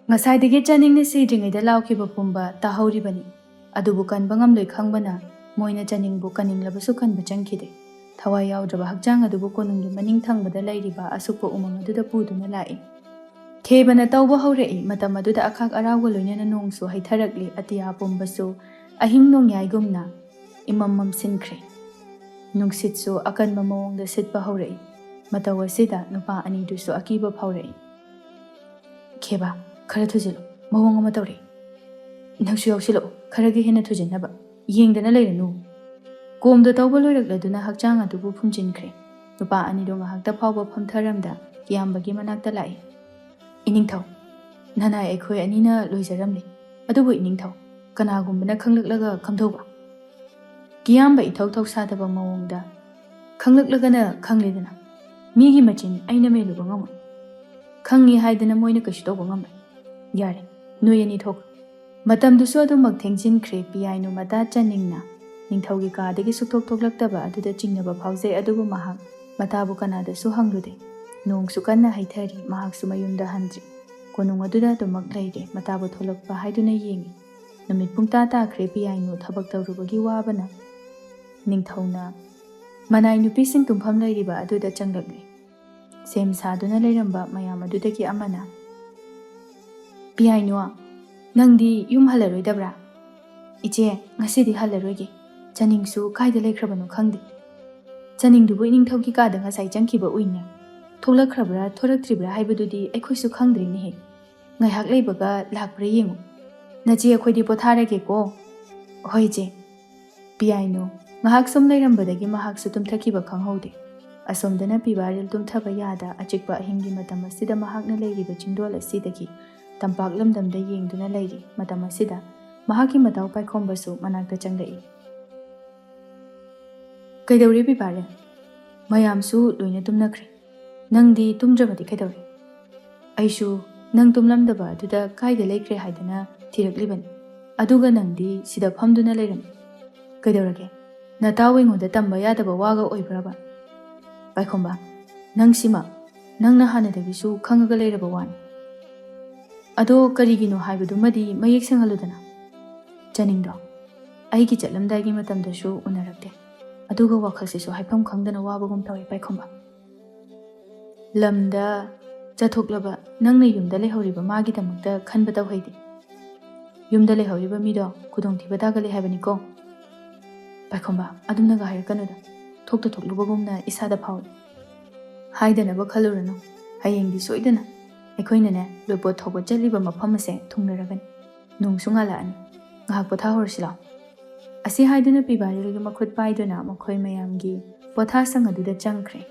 ꯉꯁꯥꯏꯗꯒꯤ ꯆꯥꯅꯤꯡꯅ ꯁꯤꯗ꯭ꯔꯤꯉꯩꯗ ꯂꯥꯎꯈꯤꯕ ꯄꯨꯝꯕ ꯇꯥꯍꯧꯔꯤꯕꯅꯤ꯫ ꯑꯗꯨꯕꯨ ꯀꯟꯕ ꯉꯝꯂꯣꯏ ꯈꯪꯕꯅ ꯃꯣꯏꯅ ꯆꯥꯅꯤꯡꯕꯨ ꯀꯟꯅꯤꯡꯂꯕꯁꯨ ꯀꯟꯕ ꯆꯪꯈꯤꯗꯦ꯫ ꯊꯋꯥꯏ ꯌꯥꯎꯗ꯭ꯔꯕ ꯍꯛꯆꯥꯡ ꯑꯗꯨꯕꯨ ꯀꯣꯅꯨꯡꯒꯤ ꯃꯅꯤꯡ ꯊꯪꯕꯗ ꯂꯩꯔꯤꯕ ꯑꯁꯨꯛꯄ ꯎꯃꯪ ꯑꯗꯨꯗ ꯄꯨꯗꯨꯅ ꯂꯥꯛꯏ꯫ ꯈꯦꯕꯅ ꯇꯧꯕ ꯍꯧꯔꯛꯏ꯫ ꯃꯇꯝ ꯑꯗꯨꯗ ꯑꯈꯥꯛ ꯑꯔꯥꯎꯒ ꯂꯣꯏꯅꯅ ꯅꯣꯡꯁꯨ ꯍꯩꯊꯔꯛꯂꯤ꯫ ꯑꯇꯤꯌꯥ ꯄꯨꯝꯕꯁꯨ ꯑꯍꯤꯡ ꯅꯣꯡꯌꯥꯏꯒꯨꯝꯅ ꯏꯃꯝ ꯃꯝꯁꯤꯟꯈ꯭ꯔꯦ꯫ ꯅꯨꯡꯁꯤꯠꯁꯨ ꯑꯀꯟꯕ ꯃꯑꯣꯡꯗ ꯁꯤꯠꯄ ꯍꯧꯔꯛꯏ꯫ ꯃꯇꯧ ꯑꯁꯤꯗ ꯅꯨꯄꯥ ꯑꯅꯤꯗꯨꯁꯨ ꯑꯀꯤꯕ ꯐꯥꯎꯔꯛꯏ꯫ "ꯈꯦꯕꯥ, ꯈꯔ ꯊꯨꯖꯤꯜꯂꯨ, ꯃꯑꯣꯡ ꯑꯃ ꯇꯧꯔꯦ꯫ ꯅꯪꯁꯨ ꯌꯥꯎꯁꯤꯜꯂꯛꯎ, ꯈꯔꯒ ꯍꯦꯟꯅ ꯊꯨꯖꯤꯟꯅꯕ꯫ ꯌꯦꯡꯗꯅ ꯂꯩꯔꯅꯨ꯫" ꯀꯣꯝꯗ ꯇꯧꯕ ꯂꯣꯏꯔꯛꯂꯗꯨꯅ ꯍꯛꯆꯥꯡ ꯑꯗꯨꯕꯨ ꯐꯨꯝꯖꯤꯟꯈ꯭ꯔꯦ꯫ ꯅꯨꯄꯥ ꯑꯅꯤꯗꯨ ꯉꯥꯏꯍꯥꯛꯇ ꯐꯥꯎꯕ ꯐꯝꯊꯔꯝꯗ ꯀꯤꯌꯥꯝꯕꯒꯤ ꯃꯅꯥꯛꯇ ꯂꯥꯛꯏ꯫ "ꯏꯅꯤꯡꯊꯧ, ꯅꯅꯥꯏ ꯑꯩꯈꯣꯏ ꯑꯅꯤꯅ ꯂꯣꯏꯖꯔꯝꯂꯦ꯫ ꯑꯗꯨꯕꯨ ꯏꯅꯤꯡꯊꯧ, ꯀꯅꯥꯒꯨꯝꯕꯅ ꯈꯪꯂꯛꯂꯒ ꯀꯝꯗꯧꯕ?" ꯀꯤꯌꯥꯝꯕ ꯏꯊꯧ ꯊꯧꯁꯥꯗꯕ ꯃꯑꯣꯡꯗ, "ꯈꯪꯂꯛꯂꯒꯅ ꯈꯪꯂꯦꯗꯅ, ꯃꯤꯒꯤ ꯃꯆꯤꯟ ꯑꯩꯅ ꯃꯦꯜꯂꯨꯕ ꯉꯝꯃꯣꯏ꯫ ꯈꯪꯉꯤ ꯍꯥꯏꯗꯅ ꯃꯣꯏꯅ ꯀꯩꯁꯨ ꯇꯧꯕ ꯉꯝꯃꯣꯏ꯫ ꯌꯥꯔꯦ, ꯅꯣꯏ ꯑꯅꯤ ꯊꯣꯛꯈ꯭ꯔꯣ"꯫ ꯃꯇꯝꯗꯨꯁꯨ ꯑꯗꯨꯃꯛ ꯊꯦꯡꯖꯤꯟꯈ꯭ꯔꯦ꯫ ꯄꯤꯌꯥꯏꯅꯨ ꯃꯇꯥ ꯆꯅꯤꯡꯅ ꯅꯤꯡꯊꯧꯒꯤ ꯀꯥꯗꯒꯤ ꯁꯨꯛꯊꯣꯛ ꯊꯣꯛꯂꯛꯇꯕ ꯑꯗꯨꯗ ꯆꯤꯡꯅꯕ ꯐꯥꯎꯖꯩ, ꯑꯗꯨꯕꯨ ꯃꯍꯥꯛ ꯃꯇꯥꯕꯨ ꯀꯅꯥꯗꯁꯨ ꯍꯪꯂꯨꯗꯦ꯫ ꯅꯣꯡꯁꯨ ꯀꯟꯅ ꯍꯩꯊꯔꯤ꯫ ꯃꯍꯥꯛꯁꯨ ꯃꯌꯨꯝꯗ ꯍꯟꯗ꯭ꯔꯤ꯫ ꯀꯣꯅꯨꯡ ꯑꯗꯨꯗ ꯑꯗꯨꯃꯛ ꯂꯩꯔꯦ꯫ ꯃꯇꯥꯕꯨ ꯊꯣꯛꯂꯛꯄ ꯍꯥꯏꯗꯨꯅ ꯌꯦꯡꯉꯤ꯫ ꯅꯨꯃꯤꯠ ꯄꯨꯡꯇꯥ ꯇꯥꯈ꯭ꯔꯦ꯫ ꯄꯤꯌꯥꯏꯅꯨ ꯊꯕꯛ ꯇꯧꯔꯨꯕꯒꯤ ꯋꯥꯕꯅ ꯅꯤꯡꯊꯧꯅ ꯃꯅꯥꯏ ꯅꯨꯄꯤꯁꯤꯡ ꯇꯨꯝꯐꯝ ꯂꯩꯔꯤꯕ ꯑꯗꯨꯗ ꯆꯪꯂꯛꯂꯦ꯫ ꯁꯦꯝ ꯁꯥꯗꯨꯅ ꯂꯩꯔꯝꯕ ꯃꯌꯥꯝ ꯑꯗꯨꯗꯒꯤ ꯑꯃꯅ, "ꯄꯤꯌꯥꯏꯅꯨ, ꯅꯪꯗꯤ ꯌꯨꯝ ꯍꯜꯂꯔꯣꯏꯗꯕ꯭ꯔꯥ?" "ꯏꯆꯦ, ꯉꯁꯤꯗꯤ ꯍꯜꯂꯔꯣꯏꯒꯦ꯫ ꯆꯅꯤꯡꯁꯨ ꯀꯥꯏꯗ ꯂꯩꯈ꯭ꯔꯕꯅꯣ ꯈꯪꯗꯦ꯫ ꯆꯅꯤꯡꯗꯨꯕꯨ ꯏꯅꯤꯡꯊꯧꯒꯤ ꯀꯥꯗ ꯉꯁꯥꯏ ꯆꯪꯈꯤꯕ ꯎꯏꯅꯦ꯫ ꯊꯣꯛꯂꯛꯈ꯭ꯔꯕ꯭ꯔꯥ ꯊꯣꯔꯛꯇ꯭ꯔꯤꯕ꯭ꯔꯥ ꯍꯥꯏꯕꯗꯨꯗꯤ ꯑꯩꯈꯣꯏꯁꯨ ꯈꯪꯗ꯭ꯔꯤꯅꯦꯍꯦ꯫ ꯉꯥꯏꯍꯥꯛ ꯂꯩꯕꯒ ꯂꯥꯛꯄ꯭ꯔꯥ ꯌꯦꯡꯉꯨ꯫ ꯅꯆꯦ, ꯑꯩꯈꯣꯏꯗꯤ ꯄꯣꯊꯥꯔꯒꯦꯀꯣ"꯫ "ꯍꯣꯏ ꯏꯆꯦ"꯫ ꯄꯤꯌꯥꯏꯅꯨ ꯉꯥꯏꯍꯥꯛ ꯁꯨꯝ ꯂꯩꯔꯝꯕꯗꯒꯤ ꯃꯍꯥꯛꯁꯨ ꯇꯨꯝꯊꯈꯤꯕ ꯈꯪꯍꯧꯗꯦ꯫ ꯑꯁꯣꯝꯗꯅ ꯄꯤꯕꯥꯔꯤꯜ ꯇꯨꯝꯊꯕ ꯌꯥꯗ ꯑꯆꯤꯛꯄ ꯑꯍꯤꯡꯒꯤ ꯃꯇꯝ ꯑꯁꯤꯗ ꯃꯍꯥꯛꯅ ꯂꯩꯔꯤꯕ ꯆꯤꯡꯗꯣꯜ ꯑꯁꯤꯗꯒꯤ ꯇꯝꯄꯥꯛ ꯂꯝꯗꯝꯗ ꯌꯦꯡꯗꯨꯅ ꯂꯩꯔꯤ꯫ ꯃꯇꯝ ꯑꯁꯤꯗ ꯃꯍꯥꯛꯀꯤ ꯃꯇꯥꯎ ꯄꯥꯏꯈꯣꯝꯕꯁꯨ ꯃꯅꯥꯛꯇ ꯆꯪꯂꯛꯏ꯫ "ꯀꯩꯗꯧꯔꯦ ꯄꯤꯕꯥꯔꯤꯜ? ꯃꯌꯥꯝꯁꯨ ꯂꯣꯏꯅ ꯇꯨꯝꯅꯈ꯭ꯔꯦ꯫ ꯅꯪꯗꯤ ꯇꯨꯝꯗ꯭ꯔꯕꯗꯤ ꯀꯩꯗꯧꯔꯦ? ꯑꯩꯁꯨ ꯅꯪ ꯇꯨꯝꯂꯝꯗꯕ ꯑꯗꯨꯗ ꯀꯥꯏꯗ ꯂꯩꯈ꯭ꯔꯦ ꯍꯥꯏꯗꯅ ꯊꯤꯔꯛꯂꯤꯕꯅꯤ꯫ ꯑꯗꯨꯒ ꯅꯪꯗꯤ ꯁꯤꯗ ꯐꯝꯗꯨꯅ ꯂꯩꯔꯝꯃꯤ꯫ ꯀꯩꯗꯧꯔꯒꯦ? ꯅꯇꯥꯎ ꯑꯩꯉꯣꯟꯗ ꯇꯝꯕ ꯌꯥꯗꯕ ꯋꯥꯒ ꯑꯣꯏꯕ꯭ꯔꯕ? ꯄꯥꯏꯈꯣꯝꯕ, ꯅꯪꯁꯤꯃ ꯅꯪꯅ ꯍꯥꯟꯅꯗꯒꯤꯁꯨ ꯈꯪꯉꯒ ꯂꯩꯔꯕ ꯋꯥꯅꯤ꯫ ꯑꯗꯣ ꯀꯔꯤꯒꯤꯅꯣ ꯍꯥꯏꯕꯗꯨꯃꯗꯤ ꯃꯌꯦꯛ ꯁꯦꯡꯍꯜꯂꯨꯗꯅ꯫ ꯆꯅꯤꯡꯗꯣ ꯑꯩꯒꯤ ꯆꯠꯂꯝꯗꯥꯏꯒꯤ ꯃꯇꯝꯗꯁꯨ ꯎꯅꯔꯛꯇꯦ꯫ ꯑꯗꯨꯒ ꯋꯥꯈꯜꯁꯤꯁꯨ ꯍꯥꯏꯐꯝ ꯈꯪꯗꯅ ꯋꯥꯕꯒꯨꯝ ꯇꯧꯏ ꯄꯥꯏꯈꯣꯝꯕ꯫ ꯂꯝꯗ ꯆꯠꯊꯣꯛꯂꯕ ꯅꯪꯅ ꯌꯨꯝꯗ ꯂꯩꯍꯧꯔꯤꯕ ꯃꯥꯒꯤꯗꯃꯛꯇ ꯈꯟꯕ ꯇꯧꯍꯩꯗꯦ꯫ ꯌꯨꯝꯗ ꯂꯩꯍꯧꯔꯤꯕ ꯃꯤꯗꯣ ꯈꯨꯗꯣꯡꯊꯤꯕ ꯇꯥꯒꯜꯂꯤ ꯍꯥꯏꯕꯅꯤꯀꯣ꯫ ꯄꯥꯏꯈꯣꯝꯕ, ꯑꯗꯨꯝꯅꯒ ꯍꯥꯏꯔꯛꯀꯅꯨꯗ꯫ ꯊꯣꯛꯇ ꯊꯣꯛꯂꯨꯕꯒꯨꯝꯅ ꯏꯁꯥꯗ ꯐꯥꯎꯏ꯫ ꯍꯥꯏꯗꯅꯕ ꯈꯜꯂꯨꯔꯅꯨ꯫ ꯍꯌꯦꯡꯗꯤ ꯁꯣꯏꯗꯅ ꯑꯩꯈꯣꯏꯅꯅꯦ ꯂꯣꯏꯄꯣꯠ ꯊꯧꯕ ꯆꯠꯂꯤꯕ ꯃꯐꯝ ꯑꯁꯦ ꯊꯨꯡꯂꯔꯒꯅꯤ꯫ ꯅꯣꯡꯁꯨ ꯉꯥꯜꯂꯛꯑꯅꯤ꯫ ꯉꯥꯏꯍꯥꯛ ꯄꯣꯊꯥꯍꯧꯔꯁꯤ ꯂꯥꯎ꯫ ꯑꯁꯤ ꯍꯥꯏꯗꯨꯅ ꯄꯤꯕꯥꯔꯤꯜꯒꯤ ꯃꯈꯨꯠ ꯄꯥꯏꯗꯨꯅ ꯃꯈꯣꯏ ꯃꯌꯥꯝꯒꯤ ꯄꯣꯊꯥꯁꯪ ꯑꯗꯨꯗ ꯆꯪꯈ꯭ꯔꯦ꯫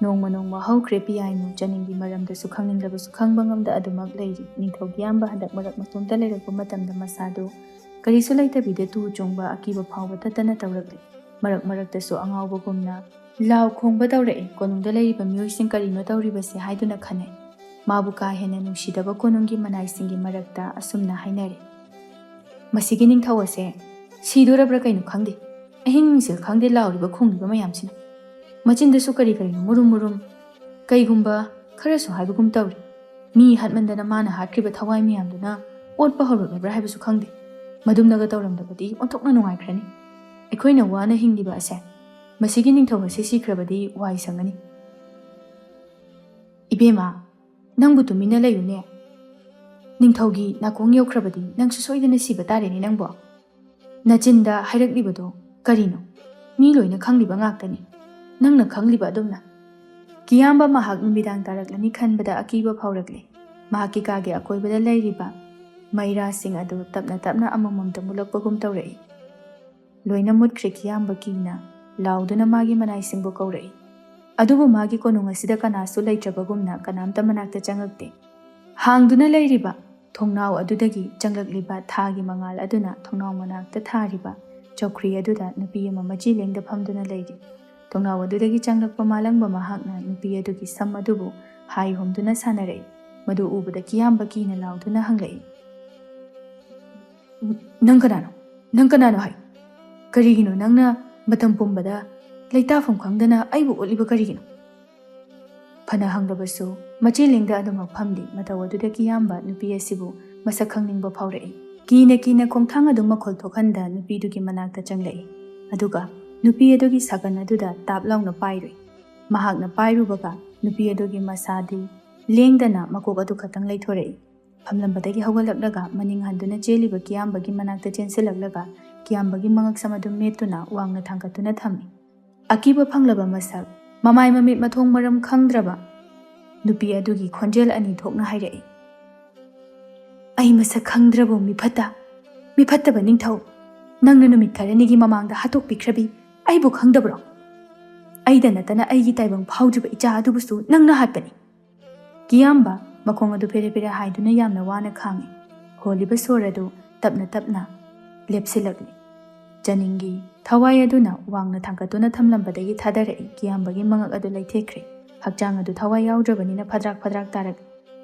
ꯅꯣꯡꯃ ꯅꯣꯡꯃ ꯍꯧꯈ꯭ꯔꯦ꯫ ꯄꯤꯌꯥꯏꯅꯨ ꯆꯅꯤꯡꯒꯤ ꯃꯔꯝꯗꯁꯨ ꯈꯪꯅꯤꯡꯂꯕꯁꯨ ꯈꯪꯕ ꯉꯝꯗ ꯑꯗꯨꯃꯛ ꯂꯩꯔꯤ꯫ ꯅꯤꯡꯊꯧ ꯀꯤꯌꯥꯝꯕ ꯍꯟꯗꯛ ꯃꯔꯛ ꯃꯇꯣꯝꯇ ꯂꯩꯔꯛꯄ ꯃꯇꯝꯗ ꯃꯁꯥꯗꯨ ꯀꯔꯤꯁꯨ ꯂꯩꯇꯕꯤꯗ ꯇꯨ ꯆꯣꯡꯕ ꯑꯀꯤꯕ ꯐꯥꯎꯕ ꯇꯠꯇꯅ ꯇꯧꯔꯛꯂꯤ꯫ ꯃꯔꯛ ꯃꯔꯛꯇꯁꯨ ꯑꯉꯥꯎꯕꯒꯨꯝꯅ ꯂꯥꯎ ꯈꯣꯡꯕ ꯇꯧꯔꯛꯏ꯫ ꯀꯣꯅꯨꯡꯗ ꯂꯩꯔꯤꯕ ꯃꯤꯑꯣꯏꯁꯤꯡ ꯀꯔꯤꯅꯣ ꯇꯧꯔꯤꯕꯁꯦ ꯍꯥꯏꯗꯨꯅ ꯈꯟꯅꯩ꯫ ꯃꯥꯕꯨ ꯀꯥ ꯍꯦꯟꯅ ꯅꯨꯡꯁꯤꯗꯕ ꯀꯣꯅꯨꯡꯒꯤ ꯃꯅꯥꯏꯁꯤꯡꯒꯤ ꯃꯔꯛꯇ ꯑꯁꯨꯝꯅ ꯍꯥꯏꯅꯔꯤ, "ꯃꯁꯤꯒꯤ ꯅꯤꯡꯊꯧ ꯑꯁꯦ ꯁꯤꯗꯣꯔꯕ꯭ꯔꯥ ꯀꯩꯅꯣ ꯈꯪꯗꯦ꯫ ꯑꯍꯤꯡ ꯅꯨꯡꯁꯤꯠ ꯈꯪꯗꯦ ꯂꯥꯎꯔꯤꯕ ꯈꯣꯡꯂꯤꯕ ꯃꯌꯥꯝꯁꯤꯅ꯫ ꯃꯆꯤꯟꯗꯁꯨ ꯀꯔꯤ ꯀꯔꯤꯅꯣ ꯃꯨꯔꯨꯝ ꯃꯨꯔꯨꯝ꯫ ꯀꯩꯒꯨꯝꯕ ꯈꯔꯁꯨ ꯍꯥꯏꯕꯒꯨꯝ ꯇꯧꯔꯤ꯫ ꯃꯤ ꯍꯥꯠꯃꯟꯗꯅ ꯃꯥꯅ ꯍꯥꯠꯈ꯭ꯔꯤꯕ ꯊꯋꯥꯏ ꯃꯌꯥꯝꯗꯨꯅ ꯑꯣꯠꯄ ꯍꯧꯔꯛꯂꯕ꯭ꯔꯥ ꯍꯥꯏꯕꯁꯨ ꯈꯪꯗꯦ꯫ ꯃꯗꯨꯝꯅꯒ ꯇꯧꯔꯝꯗꯕꯗꯤ ꯑꯣꯟꯊꯣꯛꯅ ꯅꯨꯡꯉꯥꯏꯈ꯭ꯔꯅꯤ꯫ ꯑꯩꯈꯣꯏꯅ ꯋꯥꯅ ꯍꯤꯡꯂꯤꯕ ꯑꯁꯦ ꯃꯁꯤꯒꯤ ꯅꯤꯡꯊꯧ ꯑꯁꯤ ꯁꯤꯈ꯭ꯔꯕꯗꯤ ꯋꯥꯏ ꯁꯪꯒꯅꯤ꯫ ꯏꯕꯦꯝꯃ, ꯅꯪꯕꯨ ꯇꯨꯃꯤꯟꯅ ꯂꯩꯌꯨꯅꯦ꯫ ꯅꯤꯡꯊꯧꯒꯤ ꯅꯥꯀꯣꯡ ꯌꯧꯈ꯭ꯔꯕꯗꯤ ꯅꯪꯁꯨ ꯁꯣꯏꯗꯅ ꯁꯤꯕ ꯇꯥꯔꯦꯅꯦ ꯅꯪꯕꯣ꯫ ꯅꯆꯤꯟꯗ ꯍꯥꯏꯔꯛꯂꯤꯕꯗꯣ ꯀꯔꯤꯅꯣ? ꯃꯤ ꯂꯣꯏꯅ ꯈꯪꯂꯤꯕ ꯉꯥꯛꯇꯅꯤ꯫ ꯅꯪꯅ ꯈꯪꯂꯤꯕ ꯑꯗꯨꯝꯅ꯫ ꯀꯤꯌꯥꯝꯕ ꯃꯍꯥꯛ ꯅꯨꯃꯤꯗꯥꯡ ꯇꯥꯔꯛꯂꯅꯤ ꯈꯟꯕꯗ ꯑꯀꯤꯕ ꯐꯥꯎꯔꯛꯂꯦ꯫ ꯃꯍꯥꯛꯀꯤ ꯀꯥꯒꯤ ꯑꯀꯣꯏꯕꯗ ꯂꯩꯔꯤꯕ ꯃꯩꯔꯥꯁꯤꯡ ꯑꯗꯨ ꯇꯞꯅ ꯇꯞꯅ ꯑꯃꯃꯝꯇ ꯃꯨꯠꯂꯛꯄꯒꯨꯝ ꯇꯧꯔꯛꯏ꯫ ꯂꯣꯏꯅ ꯃꯨꯠꯈ꯭ꯔꯦ꯫ ꯀꯤꯌꯥꯝꯕ ꯀꯤꯅ ꯂꯥꯎꯗꯨꯅ ꯃꯥꯒꯤ ꯃꯅꯥꯏꯁꯤꯡꯕꯨ ꯀꯧꯔꯛꯏ꯫ ꯑꯗꯨꯕꯨ ꯃꯥꯒꯤ ꯀꯣꯅꯨꯡ ꯑꯁꯤꯗ ꯀꯅꯥꯁꯨ ꯂꯩꯇ꯭ꯔꯕꯒꯨꯝꯅ ꯀꯅꯥꯝꯇ ꯃꯅꯥꯛꯇ ꯆꯪꯂꯛꯇꯦ꯫ ꯍꯥꯡꯗꯨꯅ ꯂꯩꯔꯤꯕ ꯊꯣꯡꯅꯥꯎ ꯑꯗꯨꯗꯒꯤ ꯆꯪꯂꯛꯂꯤꯕ ꯊꯥꯒꯤ ꯃꯉꯥꯜ ꯑꯗꯨꯅ ꯊꯣꯡꯅꯥꯎ ꯃꯅꯥꯛꯇ ꯊꯥꯔꯤꯕ ꯆꯧꯀ꯭ꯔꯤ ꯑꯗꯨꯗ ꯅꯨꯄꯤ ꯑꯃ ꯃꯆꯤ ꯂꯦꯡꯗ ꯐꯝꯗꯨꯅ ꯂꯩꯔꯤ꯫ ꯊꯣꯡꯅꯥꯎ ꯑꯗꯨꯗꯒꯤ ꯆꯪꯂꯛꯄ ꯃꯥꯂꯪꯕ ꯃꯍꯥꯛꯅ ꯅꯨꯄꯤ ꯑꯗꯨꯒꯤ ꯁꯝ ꯑꯗꯨꯕꯨ ꯍꯥꯏ ꯍꯨꯝꯗꯨꯅ ꯁꯥꯟꯅꯔꯛꯏ꯫ ꯃꯗꯨ ꯎꯕꯗ ꯀꯤꯌꯥꯝꯕ ꯀꯤꯅ ꯂꯥꯎꯗꯨꯅ ꯍꯪꯂꯛꯏ, "ꯅꯪ ꯀꯅꯥꯅꯣ? ꯅꯪ ꯀꯅꯥꯅꯣ ꯍꯥꯏ? ꯀꯔꯤꯒꯤꯅꯣ ꯅꯪꯅ ꯃꯇꯝ ꯄꯨꯝꯕꯗ ꯂꯩꯇꯥꯐꯝ ꯈꯪꯗꯅ ꯑꯩꯕꯨ ꯑꯣꯠꯂꯤꯕ ꯀꯔꯤꯒꯤꯅꯣ?" ꯐꯅ ꯍꯪꯂꯕꯁꯨ ꯃꯆꯤ ꯂꯦꯡꯗ ꯑꯗꯨꯃꯛ ꯐꯝꯂꯤ꯫ ꯃꯇꯧ ꯑꯗꯨꯗ ꯀꯤꯌꯥꯝꯕ ꯅꯨꯄꯤ ꯑꯁꯤꯕꯨ ꯃꯁꯛ ꯈꯪꯅꯤꯡꯕ ꯐꯥꯎꯔꯛꯏ꯫ ꯀꯤꯅ ꯀꯤꯅ ꯈꯣꯡꯊꯥꯡ ꯑꯗꯨ ꯃꯈꯣꯜ ꯊꯣꯛꯍꯟꯗ ꯅꯨꯄꯤꯗꯨꯒꯤ ꯃꯅꯥꯛꯇ ꯆꯪꯂꯛꯏ꯫ ꯑꯗꯨꯒ ꯅꯨꯄꯤ ꯑꯗꯨꯒꯤ ꯁꯥꯀꯟ ꯑꯗꯨꯗ ꯇꯥꯞ ꯂꯥꯎꯅ ꯄꯥꯏꯔꯨꯏ꯫ ꯃꯍꯥꯛꯅ ꯄꯥꯏꯔꯨꯕꯒ ꯅꯨꯄꯤ ꯑꯗꯨꯒꯤ ꯃꯁꯥꯗꯤ ꯂꯦꯡꯗꯅ ꯃꯀꯣꯛ ꯑꯗꯨ ꯈꯛꯇꯪ ꯂꯩꯊꯣꯔꯛꯏ꯫ ꯐꯝꯂꯝꯕꯗꯒꯤ ꯍꯧꯒꯠꯂꯛꯂꯒ ꯃꯅꯤꯡ ꯍꯟꯗꯨꯅ ꯆꯦꯜꯂꯤꯕ ꯀꯤꯌꯥꯝꯕꯒꯤ ꯃꯅꯥꯛꯇ ꯆꯦꯟꯁꯤꯜꯂꯛꯂꯒ ꯀꯤꯌꯥꯝꯕꯒꯤ ꯃꯉꯛꯁꯝ ꯑꯗꯨ ꯃꯦꯠꯇꯨꯅ ꯋꯥꯡꯅ ꯊꯥꯡꯒꯠꯇꯨꯅ ꯊꯝꯃꯤ꯫ ꯑꯀꯤꯕ ꯐꯪꯂꯕ ꯃꯁꯛ, ꯃꯃꯥꯏ ꯃꯃꯤꯠ ꯃꯊꯣꯡ ꯃꯔꯝ ꯈꯪꯗ꯭ꯔꯕ ꯅꯨꯄꯤ ꯑꯗꯨꯒꯤ ꯈꯣꯟꯖꯦꯜ ꯑꯅꯤ ꯊꯣꯛꯅ ꯍꯥꯏꯔꯛꯏ, "ꯑꯩ ꯃꯁꯛ ꯈꯪꯗ꯭ꯔꯕꯣ ꯃꯤꯐꯠꯇ, ꯃꯤꯐꯠꯇꯕ ꯅꯤꯡꯊꯧ? ꯅꯪꯅ ꯅꯨꯃꯤꯠ ꯈꯔꯅꯤꯒꯤ ꯃꯃꯥꯡꯗ ꯍꯥꯠꯇꯣꯛꯄꯤꯈ꯭ꯔꯕꯤ ꯑꯩꯕꯨ ꯈꯪꯗꯕ꯭ꯔꯣ? ꯑꯩꯗ ꯅꯠꯇꯅ ꯑꯩꯒꯤ ꯇꯥꯏꯕꯪ ꯐꯥꯎꯗ꯭ꯔꯤꯕ ꯏꯆꯥ ꯑꯗꯨꯕꯨꯁꯨ ꯅꯪꯅ ꯍꯥꯠꯄꯅꯤ꯫" ꯀꯤꯌꯥꯝꯕ ꯃꯈꯣꯡ ꯑꯗꯨ ꯐꯦꯔꯦ ꯐꯦꯔꯦ ꯍꯥꯏꯗꯨꯅ ꯌꯥꯝꯅ ꯋꯥꯅ ꯈꯥꯡꯉꯤ꯫ ꯍꯣꯜꯂꯤꯕ ꯁꯣꯔ ꯑꯗꯨ ꯇꯞꯅ ꯇꯞꯅ ꯂꯦꯞꯁꯤꯜꯂꯛꯂꯤ꯫ ꯆꯅꯤꯡꯒꯤ ꯊꯋꯥꯏ ꯑꯗꯨꯅ ꯋꯥꯡꯅ ꯊꯥꯡꯒꯠꯇꯨꯅ ꯊꯝꯂꯝꯕꯗꯒꯤ ꯊꯥꯗꯔꯛꯏ꯫ ꯀꯤꯌꯥꯝꯕꯒꯤ ꯃꯉꯛ ꯑꯗꯨ ꯂꯩꯊꯦꯛꯈ꯭ꯔꯦ꯫ ꯍꯛꯆꯥꯡ ꯑꯗꯨ ꯊꯋꯥꯏ ꯌꯥꯎꯗ꯭ꯔꯕꯅꯤꯅ ꯐꯗ꯭ꯔꯥꯛ ꯐꯗ꯭ꯔꯥꯛ ꯇꯥꯔꯛꯂꯤ꯫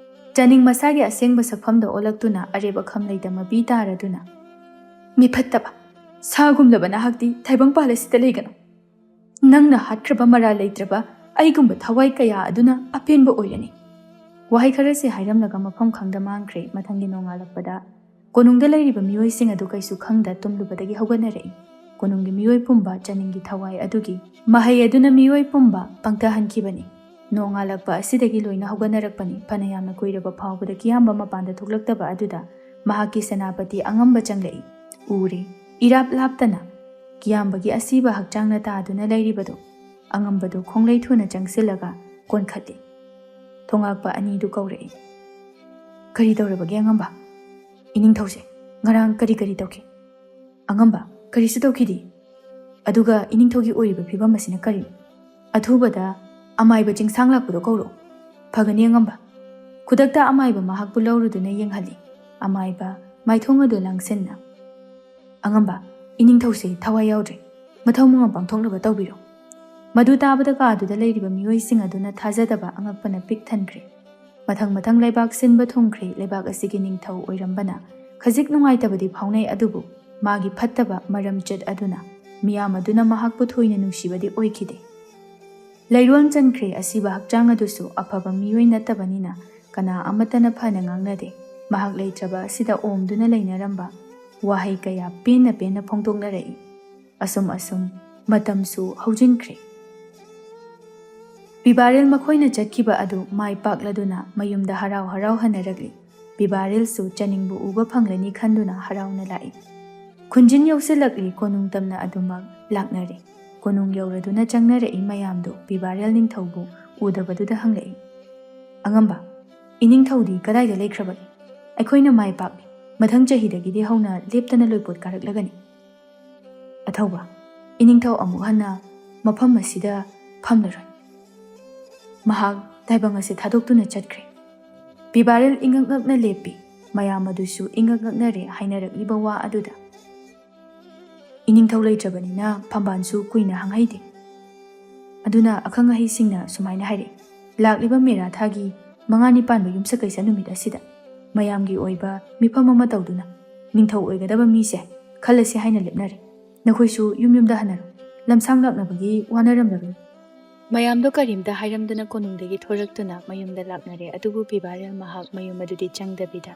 ꯆꯅꯤꯡ ꯃꯁꯥꯒꯤ ꯑꯁꯦꯡꯕ ꯁꯛꯐꯝꯗ ꯑꯣꯜꯂꯛꯇꯨꯅ ꯑꯔꯦꯞ ꯑꯈꯝ ꯂꯩꯇ ꯃꯄꯤ ꯇꯥꯔꯗꯨꯅ, "ꯃꯤꯐꯠꯇꯕ, ꯁꯥꯒꯨꯝꯂꯕ ꯅꯍꯥꯛꯇꯤ ꯇꯥꯏꯕꯪꯄꯥꯜ ꯑꯁꯤꯗ ꯂꯩꯒꯅꯨ꯫ ꯅꯪꯅ ꯍꯥꯠꯈ꯭ꯔꯕ ꯃꯔꯥꯜ ꯂꯩꯇ꯭ꯔꯕ ꯑꯩꯒꯨꯝꯕ ꯊꯋꯥꯏ ꯀꯌꯥ ꯑꯗꯨꯅ ꯑꯄꯦꯟꯕ ꯑꯣꯏꯔꯅꯤ꯫" ꯋꯥꯍꯩ ꯈꯔꯁꯤ ꯍꯥꯏꯔꯝꯂꯒ ꯃꯐꯝ ꯈꯪꯗ ꯃꯥꯡꯈ꯭ꯔꯦ꯫ ꯃꯊꯪꯒꯤ ꯅꯣꯡꯉꯥꯜꯂꯛꯄꯗ ꯀꯣꯅꯨꯡꯗ ꯂꯩꯔꯤꯕ ꯃꯤꯑꯣꯏꯁꯤꯡ ꯑꯗꯨ ꯀꯩꯁꯨ ꯈꯪꯗ ꯇꯨꯝꯂꯨꯕꯗꯒꯤ ꯍꯧꯒꯠꯅꯔꯛꯏ꯫ ꯀꯣꯅꯨꯡꯒꯤ ꯃꯤꯑꯣꯏ ꯄꯨꯝꯕ ꯆꯅꯤꯡꯒꯤ ꯊꯋꯥꯏ ꯑꯗꯨꯒꯤ ꯃꯍꯩ ꯑꯗꯨꯅ ꯃꯤꯑꯣꯏ ꯄꯨꯝꯕ ꯄꯪꯊꯍꯟꯈꯤꯕꯅꯤ꯫ ꯅꯣꯡꯉꯥꯜꯂꯛꯄ ꯑꯁꯤꯗꯒꯤ ꯂꯣꯏꯅ ꯍꯧꯒꯠꯅꯔꯛꯄꯅꯤ꯫ ꯐꯅꯌꯥꯝꯅ ꯀꯨꯏꯔꯕ ꯐꯥꯎꯕꯗ ꯀꯤꯌꯥꯝꯕ ꯃꯄꯥꯟꯗ ꯊꯣꯛꯂꯛꯇꯕ ꯑꯗꯨꯗ ꯃꯍꯥꯛꯀꯤ ꯁꯦꯅꯥꯄꯇꯤ ꯑꯉꯝꯕ ꯆꯪꯂꯛꯏ꯫ ꯎꯔꯦ, ꯏꯔꯥꯞ ꯂꯥꯞꯇꯅ ꯀꯤꯌꯥꯝꯕꯒꯤ ꯑꯁꯤꯕ ꯍꯛꯆꯥꯡꯅ ꯇꯥꯗꯨꯅ ꯂꯩꯔꯤꯕꯗꯨ꯫ ꯑꯉꯝꯕꯗꯨ ꯈꯣꯡꯂꯩ ꯊꯨꯅ ꯆꯪꯁꯤꯜꯂꯒ ꯀꯣꯟꯈꯠꯂꯤ꯫ ꯊꯣꯉꯥꯛꯄ ꯑꯅꯤꯗꯨ ꯀꯧꯔꯛꯏ꯫ "ꯀꯔꯤ ꯇꯧꯔꯕꯒꯦ ꯑꯉꯝꯕ?" "ꯏꯅꯤꯡꯊꯧꯁꯦ ꯉꯔꯥꯡ ꯀꯔꯤ ꯀꯔꯤ ꯇꯧꯈꯤ?" "ꯑꯉꯝꯕ, ꯀꯔꯤꯁꯨ ꯇꯧꯈꯤꯗꯦ꯫ ꯑꯗꯨꯒ ꯏꯅꯤꯡꯊꯧꯒꯤ ꯑꯣꯏꯔꯤꯕ ꯐꯤꯕꯝ ꯑꯁꯤꯅ ꯀꯔꯤꯅꯣ? ꯑꯊꯨꯕꯗ ꯑꯃꯥꯏꯕ ꯆꯤꯡꯁꯥꯡ ꯂꯥꯛꯄꯗꯣ ꯀꯧꯔꯣ꯫" "ꯐꯒꯅꯤ ꯑꯉꯝꯕ꯫" ꯈꯨꯗꯛꯇ ꯑꯃꯥꯏꯕ ꯃꯍꯥꯛꯄꯨ ꯂꯧꯔꯨꯗꯨꯅ ꯌꯦꯡꯍꯜꯂꯤ꯫ ꯑꯃꯥꯏꯕ ꯃꯥꯏꯊꯣꯡ ꯑꯗꯨ ꯂꯥꯡꯁꯤꯟꯅ, "ꯑꯉꯝꯕ, ꯏꯅꯤꯡꯊꯧꯁꯦ ꯊꯋꯥꯏ ꯌꯥꯎꯗ꯭ꯔꯦ꯫ ꯃꯊꯧ ꯃꯉꯝ ꯄꯥꯡꯊꯣꯛꯅꯕ ꯇꯧꯕꯤꯔꯣ꯫" ꯃꯗꯨ ꯇꯥꯕꯗ ꯀꯥꯗꯨꯗ ꯂꯩꯔꯤꯕ ꯃꯤꯑꯣꯏꯁꯤꯡ ꯑꯗꯨꯅ ꯊꯥꯖꯗꯕ ꯑꯉꯛꯄꯅ ꯄꯤꯛ ꯊꯟꯈ꯭ꯔꯦ꯫ ꯃꯊꯪ ꯃꯊꯪ ꯂꯩꯕꯥꯛ ꯁꯤꯟꯕ ꯊꯨꯡꯈ꯭ꯔꯦ꯫ ꯂꯩꯕꯥꯛ ꯑꯁꯤꯒꯤ ꯅꯤꯡꯊꯧ ꯑꯣꯏꯔꯝꯕꯅ ꯈꯖꯤꯛ ꯅꯨꯡꯉꯥꯏꯇꯕꯗꯤ ꯐꯥꯎꯅꯩ, ꯑꯗꯨꯕꯨ ꯃꯥꯒꯤ ꯐꯠꯇꯕ ꯃꯔꯝꯆꯠ ꯑꯗꯨꯅ ꯃꯤꯌꯥꯝ ꯑꯗꯨꯅ ꯃꯍꯥꯛꯄꯨ ꯊꯣꯏꯅ ꯅꯨꯡꯁꯤꯕꯗꯤ ꯑꯣꯏꯈꯤꯗꯦ꯫ ꯂꯩꯔꯣꯜ ꯆꯟꯈ꯭ꯔꯦ꯫ ꯑꯁꯤꯕ ꯍꯛꯆꯥꯡ ꯑꯗꯨꯁꯨ ꯑꯐꯕ ꯃꯤꯑꯣꯏ ꯅꯠꯇꯕꯅꯤꯅ ꯀꯅꯥ ꯑꯃꯠꯇꯅ ꯐꯅ ꯉꯥꯡꯅꯗꯦ꯫ ꯃꯍꯥꯛ ꯂꯩꯇ꯭ꯔꯕ ꯑꯁꯤꯗ ꯑꯣꯝꯗꯨꯅ ꯂꯩꯅꯔꯝꯕ ꯋꯥꯍꯩ ꯀꯌꯥ ꯄꯦꯟꯅ ꯄꯦꯟꯅ ꯐꯣꯡꯗꯣꯛꯅꯔꯛꯏ꯫ ꯑꯁꯨꯝ ꯑꯁꯨꯝ ꯃꯇꯝꯁꯨ ꯍꯧꯖꯤꯟꯈ꯭ꯔꯦ꯫ ꯄꯤꯕꯥꯔꯦꯜ ꯃꯈꯣꯏꯅ ꯆꯠꯈꯤꯕ ꯑꯗꯨ ꯃꯥꯏ ꯄꯥꯛꯂꯗꯨꯅ ꯃꯌꯨꯝꯗ ꯍꯔꯥꯎ ꯍꯔꯥꯎ ꯍꯟꯅꯔꯛꯂꯤ꯫ ꯄꯤꯕꯥꯔꯦꯜꯁꯨ ꯆꯅꯤꯡꯕꯨ ꯎꯕ ꯐꯪꯂꯅꯤ ꯈꯟꯗꯨꯅ ꯍꯔꯥꯎꯅ ꯂꯥꯛꯏ꯫ ꯈꯨꯟꯖꯤꯟ ꯌꯧꯁꯤꯜꯂꯛꯂꯤ꯫ ꯀꯣꯅꯨꯡ ꯇꯝꯅ ꯑꯗꯨꯃꯛ ꯂꯥꯛꯅꯔꯦ꯫ ꯀꯣꯅꯨꯡ ꯌꯧꯔꯗꯨꯅ ꯆꯪꯅꯔꯛꯏ ꯃꯌꯥꯝꯗꯨ ꯄꯤꯕꯥꯔꯦꯜ ꯅꯤꯡꯊꯧꯕꯨ ꯎꯗꯕꯗꯨꯗ ꯍꯪꯂꯛꯏ, "ꯑꯉꯝꯕ, ꯏꯅꯤꯡꯊꯧꯗꯤ ꯀꯗꯥꯏꯗ ꯂꯩꯈ꯭ꯔꯕꯒꯦ? ꯑꯩꯈꯣꯏꯅ ꯃꯥꯏ ꯄꯥꯛꯂꯤ꯫ ꯃꯊꯪ ꯆꯍꯤꯗꯒꯤꯗꯤ ꯍꯧꯅ ꯂꯦꯞꯇꯅ ꯂꯣꯏꯄꯣꯠ ꯀꯥꯔꯛꯂꯒꯅꯤ꯫" "ꯑꯊꯧꯕ, ꯏꯅꯤꯡꯊꯧ ꯑꯃꯨꯛ ꯍꯟꯅ ꯃꯐꯝ ꯑꯁꯤꯗ ꯐꯝꯂꯔꯣꯏ꯫ ꯃꯍꯥꯛ ꯇꯥꯏꯕꯪ ꯑꯁꯤ ꯊꯥꯗꯣꯛꯇꯨꯅ ꯆꯠꯈ꯭ꯔꯦ꯫" ꯄꯤꯕꯥꯔꯦꯜ ꯏꯉꯛ ꯉꯛꯅ ꯂꯦꯞꯄꯤ꯫ ꯃꯌꯥꯝ ꯑꯗꯨꯁꯨ ꯏꯉꯛ ꯉꯛꯅꯔꯦ ꯍꯥꯏꯅꯔꯛꯂꯤꯕ ꯋꯥ ꯑꯗꯨꯗ꯫ ꯏꯅꯤꯡꯊꯧ ꯂꯩꯇ꯭ꯔꯕꯅꯤꯅ ꯐꯝꯕꯥꯜꯁꯨ ꯀꯨꯏꯅ ꯍꯥꯡꯍꯩꯗꯦ꯫ ꯑꯗꯨꯅ ꯑꯈꯪ ꯑꯍꯩꯁꯤꯡꯅ ꯁꯨꯃꯥꯏꯅ ꯍꯥꯏꯔꯛꯏ, ꯂꯥꯛꯂꯤꯕ ꯃꯦꯔꯥ ꯊꯥꯒꯤ ꯃꯉꯥꯅꯤ ꯄꯥꯟꯕ ꯌꯨꯝꯁꯀꯩꯁ ꯅꯨꯃꯤꯠ ꯑꯁꯤꯗ ꯃꯌꯥꯝꯒꯤ ꯑꯣꯏꯕ ꯃꯤꯐꯝ ꯑꯃ ꯇꯧꯗꯨꯅ ꯅꯤꯡꯊꯧ ꯑꯣꯏꯒꯗꯕ ꯃꯤꯁꯦ ꯈꯜꯂꯁꯤ ꯍꯥꯏꯅ ꯂꯦꯞꯅꯔꯦ꯫ ꯅꯈꯣꯏꯁꯨ ꯌꯨꯝ ꯌꯨꯝꯗ ꯍꯟꯅꯔꯣ꯫ ꯂꯝꯁꯥꯡ ꯂꯥꯛꯅꯕꯒꯤ ꯋꯥꯅꯔꯝꯂꯔꯣꯏ꯫ ꯃꯌꯥꯝꯗꯣ ꯀꯔꯤꯝꯇ ꯍꯥꯏꯔꯝꯗꯅ ꯀꯣꯅꯨꯡꯗꯒꯤ ꯊꯣꯔꯛꯇꯨꯅ ꯃꯌꯨꯝꯗ ꯂꯥꯛꯅꯔꯦ꯫ ꯑꯗꯨꯕꯨ ꯄꯤꯕꯥꯔꯦꯜ ꯃꯍꯥꯛ ꯃꯌꯨꯝ ꯑꯗꯨꯗꯤ ꯆꯪꯗꯕꯤꯗ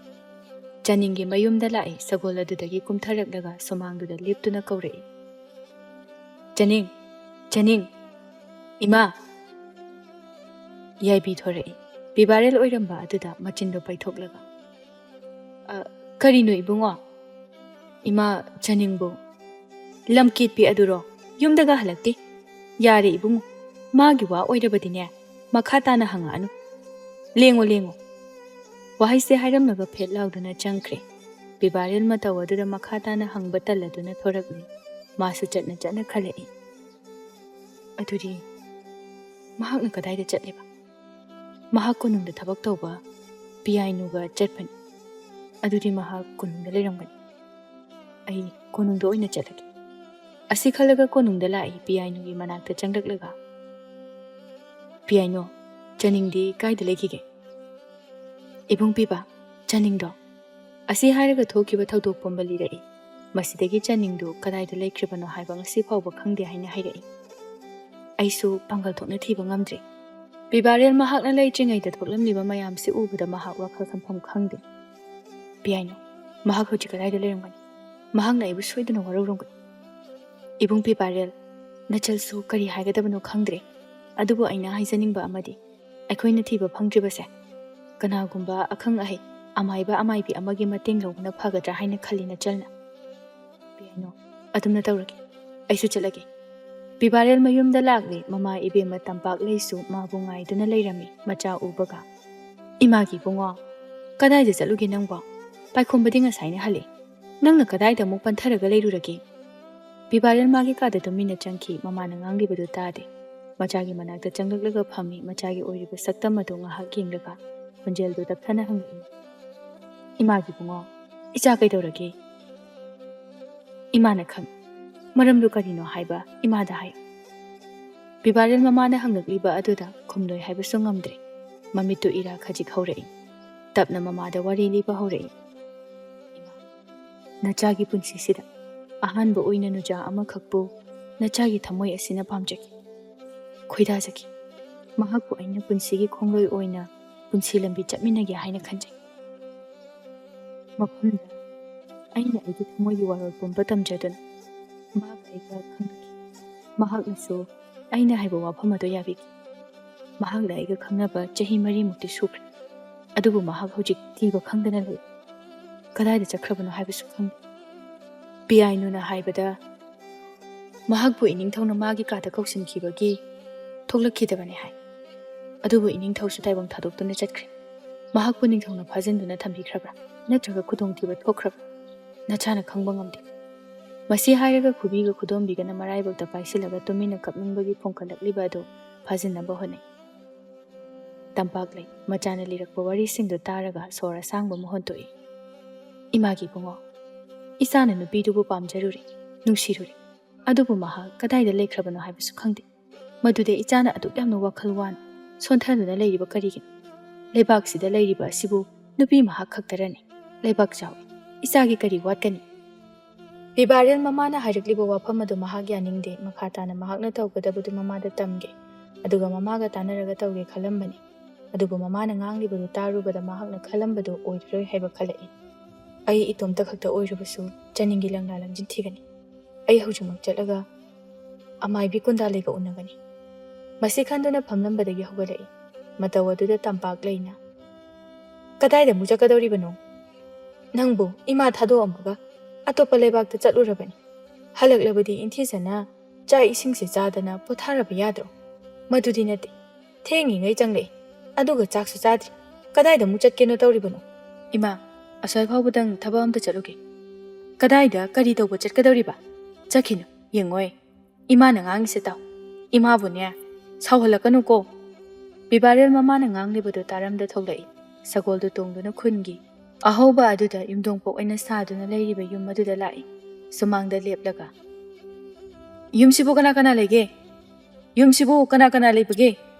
ꯆꯅꯤꯡꯒꯤ ꯃꯌꯨꯝꯗ ꯂꯥꯛꯏ꯫ ꯁꯒꯣꯜ ꯑꯗꯨꯗꯒꯤ ꯀꯨꯝꯊꯔꯛꯂꯒ ꯁꯨꯃꯥꯡꯗꯨꯗ ꯂꯦꯞꯇꯨꯅ ꯀꯧꯔꯛꯏ, "ꯆꯅꯤꯡ, ꯆꯅꯤꯡ, ꯏꯃꯥ!" ꯌꯥꯏꯕꯤ ꯊꯣꯔꯛꯏ꯫ ꯄꯤꯕꯥꯔꯦꯜ ꯑꯣꯏꯔꯝꯕ ꯑꯗꯨꯗ ꯃꯆꯤꯟꯗꯣ ꯄꯩꯊꯣꯛꯂꯒ, "ꯑ, ꯀꯔꯤꯅꯣ ꯏꯕꯨꯡꯉꯣ?" "ꯏꯃꯥ, ꯆꯅꯤꯡꯕꯨ ꯂꯝꯀꯦꯠꯄꯤ ꯑꯗꯨꯔꯣ? ꯌꯨꯝꯗꯒ ꯍꯜꯂꯛꯇꯦ?" "ꯌꯥꯔꯦ ꯏꯕꯨꯡꯉꯣ, ꯃꯥꯒꯤ ꯋꯥ ꯑꯣꯏꯔꯕꯗꯤꯅꯦ, ꯃꯈꯥ ꯇꯥꯅ ꯍꯪꯉꯛꯑꯅꯨ꯫ ꯂꯦꯡꯉꯣ, ꯂꯦꯡꯉꯣ꯫" ꯋꯥꯍꯩꯁꯦ ꯍꯥꯏꯔꯝꯂꯒ ꯐꯦꯠ ꯂꯥꯎꯗꯨꯅ ꯆꯪꯈ꯭ꯔꯦ꯫ ꯄꯤꯕꯥꯔꯦꯜ ꯃꯇꯧ ꯑꯗꯨꯗ ꯃꯈꯥ ꯇꯥꯅ ꯍꯪꯕ ꯇꯜꯂꯗꯨꯅ ꯊꯣꯔꯛꯂꯤ꯫ ꯃꯥꯁꯨ ꯆꯠꯅ ꯆꯠꯅ ꯈꯜꯂꯛꯏ, "ꯑꯗꯨꯗꯤ ꯃꯍꯥꯛꯅ ꯀꯗꯥꯏꯗ ꯆꯠꯂꯤꯕ? ꯃꯍꯥꯛ ꯀꯣꯅꯨꯡꯗ ꯊꯕꯛ ꯇꯧꯕ ꯄꯤꯌꯥꯏꯅꯨꯒ ꯆꯠꯄꯅꯤ꯫ ꯑꯗꯨꯗꯤ ꯃꯍꯥꯛ ꯀꯣꯅꯨꯡꯗ ꯂꯩꯔꯝꯒꯅꯤ꯫ ꯑꯩ ꯀꯣꯅꯨꯡꯗ ꯑꯣꯏꯅ ꯆꯠꯂꯒꯦ꯫" ꯑꯁꯤ ꯈꯜꯂꯒ ꯀꯣꯅꯨꯡꯗ ꯂꯥꯛꯏ꯫ ꯄꯤꯌꯥꯏꯅꯨꯒꯤ ꯃꯅꯥꯛꯇ ꯆꯪꯂꯛꯂꯒ, "ꯄꯤꯌꯥꯏꯅꯨ, ꯆꯅꯤꯡꯗꯤ ꯀꯥꯏꯗ ꯂꯩꯈꯤꯒꯦ?" "ꯏꯕꯨꯡ ꯄꯤꯕ, ꯆꯅꯤꯡꯗꯣ?" ꯑꯁꯤ ꯍꯥꯏꯔꯒ ꯊꯣꯛꯈꯤꯕ ꯊꯧꯗꯣꯛ ꯄꯨꯝꯕ ꯂꯤꯔꯛꯏ꯫ ꯃꯁꯤꯗꯒꯤ ꯆꯅꯤꯡꯗꯨ ꯀꯗꯥꯏꯗ ꯂꯩꯈ꯭ꯔꯤꯕꯅꯣ ꯍꯥꯏꯕ ꯉꯁꯤ ꯐꯥꯎꯕ ꯈꯪꯗꯦ ꯍꯥꯏꯅ ꯍꯥꯏꯔꯛꯏ꯫ ꯑꯩꯁꯨ ꯄꯥꯡꯒꯜ ꯊꯣꯛꯅ ꯊꯤꯕ ꯉꯝꯗ꯭ꯔꯤ꯫ ꯄꯤꯕꯥꯔꯦꯜ ꯃꯍꯥꯛꯅ ꯂꯩꯇ꯭ꯔꯤꯉꯩꯗ ꯊꯣꯛꯂꯝꯂꯤꯕ ꯃꯌꯥꯝꯁꯤ ꯎꯕꯗ ꯃꯍꯥꯛ ꯋꯥꯈꯜ ꯈꯟꯐꯝ ꯈꯪꯗꯦ꯫ "ꯄꯤꯌꯥꯏꯅꯨ, ꯃꯍꯥꯛ ꯍꯧꯖꯤꯛ ꯀꯗꯥꯏꯗ ꯂꯩꯔꯝꯒꯅꯤ? ꯃꯍꯥꯛꯅ ꯑꯩꯕꯨ ꯁꯣꯏꯗꯅ ꯋꯥꯔꯧꯔꯝꯒꯅꯤ꯫" "ꯏꯕꯨꯡ ꯄꯤꯕꯥꯔꯦꯜ, ꯅꯆꯜꯁꯨ ꯀꯔꯤ ꯍꯥꯏꯒꯗꯕꯅꯣ ꯈꯪꯗ꯭ꯔꯦ꯫ ꯑꯗꯨꯕꯨ ꯑꯩꯅ ꯍꯥꯏꯖꯅꯤꯡꯕ ꯑꯃꯗꯤ, ꯑꯩꯈꯣꯏꯅ ꯊꯤꯕ ꯐꯪꯗ꯭ꯔꯤꯕꯁꯦ ꯀꯅꯥꯒꯨꯝꯕ ꯑꯈꯪ ꯑꯍꯩ, ꯑꯃꯥꯏꯕ ꯑꯃꯥꯏꯕꯤ ꯑꯃꯒꯤ ꯃꯇꯦꯡ ꯂꯧꯕꯅ ꯐꯒꯗ꯭ꯔꯥ ꯍꯥꯏꯅ ꯈꯜꯂꯤ ꯅꯆꯜꯅ?" "ꯄꯤꯌꯥꯏꯅꯨ, ꯑꯗꯨꯝꯅ ꯇꯧꯔꯒꯦ꯫ ꯑꯩꯁꯨ ꯆꯠꯂꯒꯦ꯫" ꯄꯤꯕꯥꯔꯦꯜ ꯃꯌꯨꯝꯗ ꯂꯥꯛꯂꯦ꯫ ꯃꯃꯥ ꯏꯕꯦꯝꯃ ꯇꯝꯄꯥꯛꯂꯩꯁꯨ ꯃꯥꯕꯨ ꯉꯥꯏꯗꯨꯅ ꯂꯩꯔꯝꯃꯤ꯫ ꯃꯆꯥ ꯎꯕꯒ, "ꯏꯃꯥꯒꯤ ꯏꯕꯨꯡꯉꯣ, ꯀꯗꯥꯏꯗ ꯆꯠꯂꯨꯒꯦ ꯅꯪꯕꯣ? ꯄꯥꯏꯈꯣꯝꯕꯗꯤ ꯉꯁꯥꯏꯅ ꯍꯜꯂꯦ꯫ ꯅꯪꯅ ꯀꯗꯥꯏꯗ ꯑꯃꯨꯛ ꯄꯟꯊꯔꯒ ꯂꯩꯔꯨꯔꯒꯦ?" ꯄꯤꯕꯥꯔꯦꯜ ꯃꯥꯒꯤ ꯀꯥꯗ ꯇꯨꯃꯤꯟꯅ ꯆꯪꯈꯤ꯫ ꯃꯃꯥꯅ ꯉꯥꯡꯂꯤꯕꯗꯨ ꯇꯥꯗꯦ꯫ ꯃꯆꯥꯒꯤ ꯃꯅꯥꯛꯇ ꯆꯪꯂꯛꯂꯒ ꯐꯝꯃꯤ꯫ ꯃꯆꯥꯒꯤ ꯑꯣꯏꯔꯤꯕ ꯁꯛꯇꯝ ꯑꯗꯨ ꯉꯥꯏꯍꯥꯛ ꯌꯦꯡꯂꯒ ꯈꯣꯟꯖꯦꯜꯗꯨ ꯇꯞꯊꯅ ꯍꯪꯂꯛꯏ, "ꯏꯃꯥꯒꯤ ꯏꯕꯨꯡꯉꯣ, ꯏꯆꯥ ꯀꯩꯗꯧꯔꯒꯦ?" "ꯏꯃꯥꯅ ꯈꯪ-, "ꯃꯔꯝꯗꯨ ꯀꯔꯤꯅꯣ ꯍꯥꯏꯕ ꯏꯃꯥꯗ ꯍꯥꯏꯌꯨ"꯫ ꯕꯤꯕꯥꯔꯦꯜ ꯃꯃꯥꯅ ꯍꯪꯂꯛꯂꯤꯕ ꯑꯗꯨꯗ ꯈꯨꯝꯂꯣꯏ ꯍꯥꯏꯕꯁꯨ ꯉꯝꯗ꯭ꯔꯦ꯫ ꯃꯃꯤꯠꯇꯨ ꯏꯔꯥ ꯈꯖꯤꯛ ꯍꯧꯔꯛꯏ꯫ ꯇꯞꯅ ꯃꯃꯥꯗ ꯋꯥꯔꯤ ꯂꯤꯕ ꯍꯧꯔꯛꯏ꯫ "ꯏꯃꯥ, ꯅꯆꯥꯒꯤ ꯄꯨꯟꯁꯤꯁꯤꯗ ꯑꯍꯥꯟꯕ ꯑꯣꯏꯅ ꯅꯨꯆꯥ ꯑꯃꯈꯛꯄꯨ ꯅꯆꯥꯒꯤ ꯊꯃꯣꯏ ꯑꯁꯤꯅ ꯄꯥꯝꯖꯈꯤ, ꯈꯣꯏꯗꯥꯖꯈꯤ꯫ ꯃꯍꯥꯛꯄꯨ ꯑꯩꯅ ꯄꯨꯟꯁꯤꯒꯤ ꯈꯣꯡꯂꯣꯏ ꯑꯣꯏꯅ ꯄꯨꯟꯁꯤ ꯂꯝꯕꯤ ꯆꯠꯃꯤꯟꯅꯒꯦ ꯍꯥꯏꯅ ꯈꯟꯖꯩ꯫ ꯃꯐꯝꯗ ꯑꯩꯅ ꯑꯩꯒꯤ ꯊꯃꯣꯏꯒꯤ ꯋꯥꯔꯣꯜ ꯄꯨꯝꯕ ꯇꯝꯖꯗꯨꯅ ꯃꯍꯥꯛꯀ ꯑꯩꯒ ꯈꯪꯅꯈꯤ꯫ ꯃꯍꯥꯛꯅꯁꯨ ꯑꯩꯅ ꯍꯥꯏꯕ ꯋꯥꯐꯝ ꯑꯗꯨ ꯌꯥꯕꯤꯈꯤ꯫ ꯃꯍꯥꯛꯅ ꯑꯩꯒ ꯈꯪꯅꯕ ꯆꯍꯤ ꯃꯔꯤꯃꯨꯛꯇꯤ ꯁꯨꯈ꯭ꯔꯦ, ꯑꯗꯨꯕꯨ ꯃꯍꯥꯛ ꯍꯧꯖꯤꯛ ꯊꯤꯕ ꯈꯪꯗꯅ ꯂꯩ꯫ ꯀꯗꯥꯏꯗ ꯆꯠꯈ꯭ꯔꯕꯅꯣ ꯍꯥꯏꯕꯁꯨ ꯈꯪꯗꯦ"꯫ ꯄꯤꯌꯥꯏꯅꯨꯅ ꯍꯥꯏꯕꯗ, "ꯃꯍꯥꯛꯄꯨ ꯏꯅꯤꯡꯊꯧꯅ ꯃꯥꯒꯤ ꯀꯥꯗ ꯀꯧꯁꯤꯟꯈꯤꯕꯒꯤ ꯊꯣꯛꯂꯛꯈꯤꯗꯕꯅꯤ ꯍꯥꯏ꯫ ꯑꯗꯨꯕꯨ ꯏꯅꯤꯡꯊꯧꯁꯨ ꯇꯥꯏꯕꯪ ꯊꯥꯗꯣꯛꯇꯨꯅ ꯆꯠꯈ꯭ꯔꯦ꯫ ꯃꯍꯥꯛꯄꯨ ꯅꯤꯡꯊꯧꯅ ꯐꯥꯖꯤꯟꯗꯨꯅ ꯊꯝꯕꯤꯈ꯭ꯔꯕ꯭ꯔꯥ, ꯅꯠꯇ꯭ꯔꯒ ꯈꯨꯗꯣꯡꯊꯤꯕ ꯊꯣꯛꯈ꯭ꯔꯕ꯭ꯔꯥ, ꯅꯆꯥꯅ ꯈꯪꯕ ꯉꯝꯗꯦ"꯫ ꯃꯁꯤ ꯍꯥꯏꯔꯒ ꯈꯨꯕꯤꯒ ꯈꯨꯗꯣꯝꯕꯤꯒꯅ ꯃꯔꯥꯏꯕꯛꯇ ꯄꯥꯏꯁꯤꯜꯂꯒ ꯇꯨꯃꯤꯟꯅ ꯀꯞꯅꯤꯡꯕꯒꯤ ꯐꯣꯡꯀꯠꯂꯛꯂꯤꯕ ꯑꯗꯨ ꯐꯥꯖꯤꯟꯅꯕ ꯍꯣꯠꯅꯩ꯫ ꯇꯝꯄꯥꯛꯂꯩ ꯃꯆꯥꯅ ꯂꯤꯔꯛꯄ ꯋꯥꯔꯤꯁꯤꯡꯗꯨ ꯇꯥꯔꯒ ꯁꯣꯔ ꯑꯁꯥꯡꯕ ꯑꯃ ꯍꯣꯟꯗꯣꯛꯏ꯫ "ꯏꯃꯥꯒꯤ ꯏꯕꯨꯡꯉꯣ, ꯏꯆꯥꯅ ꯅꯨꯄꯤꯗꯨꯕꯨ ꯄꯥꯝꯖꯔꯨꯔꯦ, ꯅꯨꯡꯁꯤꯔꯨꯔꯦ, ꯑꯗꯨꯕꯨ ꯃꯍꯥꯛ ꯀꯗꯥꯏꯗ ꯂꯩꯈ꯭ꯔꯕꯅꯣ ꯍꯥꯏꯕꯁꯨ ꯈꯪꯗꯦ꯫ ꯃꯗꯨꯗ ꯏꯆꯥꯅ ꯑꯗꯨꯛ ꯌꯥꯝꯅ ꯋꯥꯈꯜ ꯋꯥꯅ ꯁꯣꯟꯊꯗꯨꯅ ꯂꯩꯔꯤꯕ ꯀꯔꯤꯒꯤꯅꯣ? ꯂꯩꯕꯥꯛꯁꯤꯗ ꯂꯩꯔꯤꯕ ꯑꯁꯤꯕꯨ ꯅꯨꯄꯤ ꯃꯍꯥꯛ ꯈꯛꯇꯔꯅꯤ? ꯂꯩꯕꯥꯛ ꯆꯥꯎꯏ, ꯏꯆꯥꯒꯤ ꯀꯔꯤ ꯋꯥꯠꯀꯅꯤ?" ꯕꯤꯕꯥꯔꯦꯜ ꯃꯃꯥꯅ ꯍꯥꯏꯔꯛꯂꯤꯕ ꯋꯥꯐꯝ ꯑꯗꯨ ꯃꯍꯥꯛ ꯌꯥꯅꯤꯡꯗꯦ꯫ ꯃꯈꯥ ꯇꯥꯅ ꯃꯍꯥꯛꯅ ꯇꯧꯒꯗꯕꯗꯨ ꯃꯃꯥꯗ ꯇꯝꯒꯦ, ꯑꯗꯨꯒ ꯃꯃꯥꯒ ꯇꯥꯟꯅꯔꯒ ꯇꯧꯒꯦ ꯈꯜꯂꯝꯕꯅꯤ꯫ ꯑꯗꯨꯕꯨ ꯃꯃꯥꯅ ꯉꯥꯡꯂꯤꯕꯗꯨ ꯇꯥꯔꯨꯕꯗ ꯃꯍꯥꯛꯅ ꯈꯜꯂꯝꯕꯗꯨ ꯑꯣꯏꯔꯔꯣꯏ ꯍꯥꯏꯕ ꯈꯜꯂꯛꯏ꯫ "ꯑꯩ ꯏꯇꯣꯝꯇ ꯈꯛꯇ ꯑꯣꯏꯔꯕꯁꯨ ꯆꯅꯤꯡꯒꯤ ꯂꯪꯂꯥ ꯂꯪꯖꯤꯟ ꯊꯤꯒꯅꯤ꯫ ꯑꯩ ꯍꯧꯖꯤꯛꯃꯛ ꯆꯠꯂꯒ ꯑꯃꯥꯏꯕꯤ ꯀꯨꯟꯗꯥꯂꯩꯒ ꯎꯅꯒꯅꯤ"꯫ ꯃꯁꯤ ꯈꯟꯗꯨꯅ ꯐꯝꯂꯝꯕꯗꯒꯤ ꯍꯧꯒꯠꯂꯛꯏ꯫ ꯃꯇꯧ ꯑꯗꯨꯗ ꯇꯝꯄꯥꯛ ꯂꯩꯅ, "ꯀꯗꯥꯏꯗ ꯑꯃꯨꯛ ꯆꯠꯀꯗꯧꯔꯤꯕꯅꯣ? ꯅꯪꯕꯨ ꯏꯃꯥ ꯊꯥꯗꯣꯛꯑꯝꯃꯒ ꯑꯇꯣꯞꯄ ꯂꯩꯕꯥꯛꯇ ꯆꯠꯂꯨꯔꯕꯅꯤ꯫ ꯍꯜꯂꯛꯂꯕꯗꯤ ꯏꯪꯊꯤꯖꯅ ꯆꯥꯛ ꯏꯁꯤꯡꯁꯦ ꯆꯥꯗꯅ ꯄꯣꯊꯥꯔꯕ ꯌꯥꯗ꯭ꯔꯣ? ꯃꯗꯨꯗꯤ ꯅꯠꯇꯦ, ꯊꯦꯡꯉꯤꯉꯩ ꯆꯪꯂꯛꯏ, ꯑꯗꯨꯒ ꯆꯥꯛꯁꯨ ꯆꯥꯗ꯭ꯔꯤ꯫ ꯀꯗꯥꯏꯗ ꯑꯃꯨꯛ ꯆꯠꯀꯦꯅꯣ ꯇꯧꯔꯤꯕꯅꯣ?" "ꯏꯃꯥ, ꯑꯁ꯭ꯋꯥꯏ ꯐꯥꯎꯕꯗꯪ ꯊꯕꯛ ꯑꯝꯇ ꯆꯠꯂꯨꯒꯦ"꯫ "ꯀꯗꯥꯏꯗ ꯀꯔꯤ ꯇꯧꯕ ꯆꯠꯀꯗꯧꯔꯤꯕ? ꯆꯠꯈꯤꯅꯨ, ꯌꯦꯡꯉꯣꯏ꯫ ꯏꯃꯥꯅ ꯉꯥꯡꯉꯤꯁꯦ ꯇꯥꯎ꯫ ꯏꯃꯥꯕꯨꯅꯦ, ꯁꯥꯎꯍꯜꯂꯛꯀꯅꯨꯀꯣ"꯫ ꯕꯤꯕꯥꯔꯦꯜ ꯃꯃꯥꯅ ꯉꯥꯡꯂꯤꯕꯗꯨ ꯇꯥꯔꯝꯗ ꯊꯣꯛꯂꯛꯏ꯫ ꯁꯒꯣꯜꯗꯨ ꯇꯣꯡꯗꯨꯅ ꯈꯨꯟꯒꯤ ꯑꯍꯧꯕ ꯑꯗꯨꯗ ꯌꯨꯝꯗꯣꯡꯄꯣꯛ ꯑꯣꯏꯅ ꯁꯥꯗꯨꯅ ꯂꯩꯔꯤꯕ ꯌꯨꯝ ꯑꯗꯨꯗ ꯂꯥꯛꯏ꯫ ꯁꯨꯃꯥꯡꯗ ꯂꯦꯞꯂꯒ, "ꯌꯨꯝꯁꯤꯕꯨ ꯀꯅꯥ ꯀꯅꯥ ꯂꯩꯒꯦ? ꯌꯨꯝꯁꯤꯕꯨ ꯀꯅꯥ ꯀꯅꯥ ꯂꯩꯕꯒꯦ?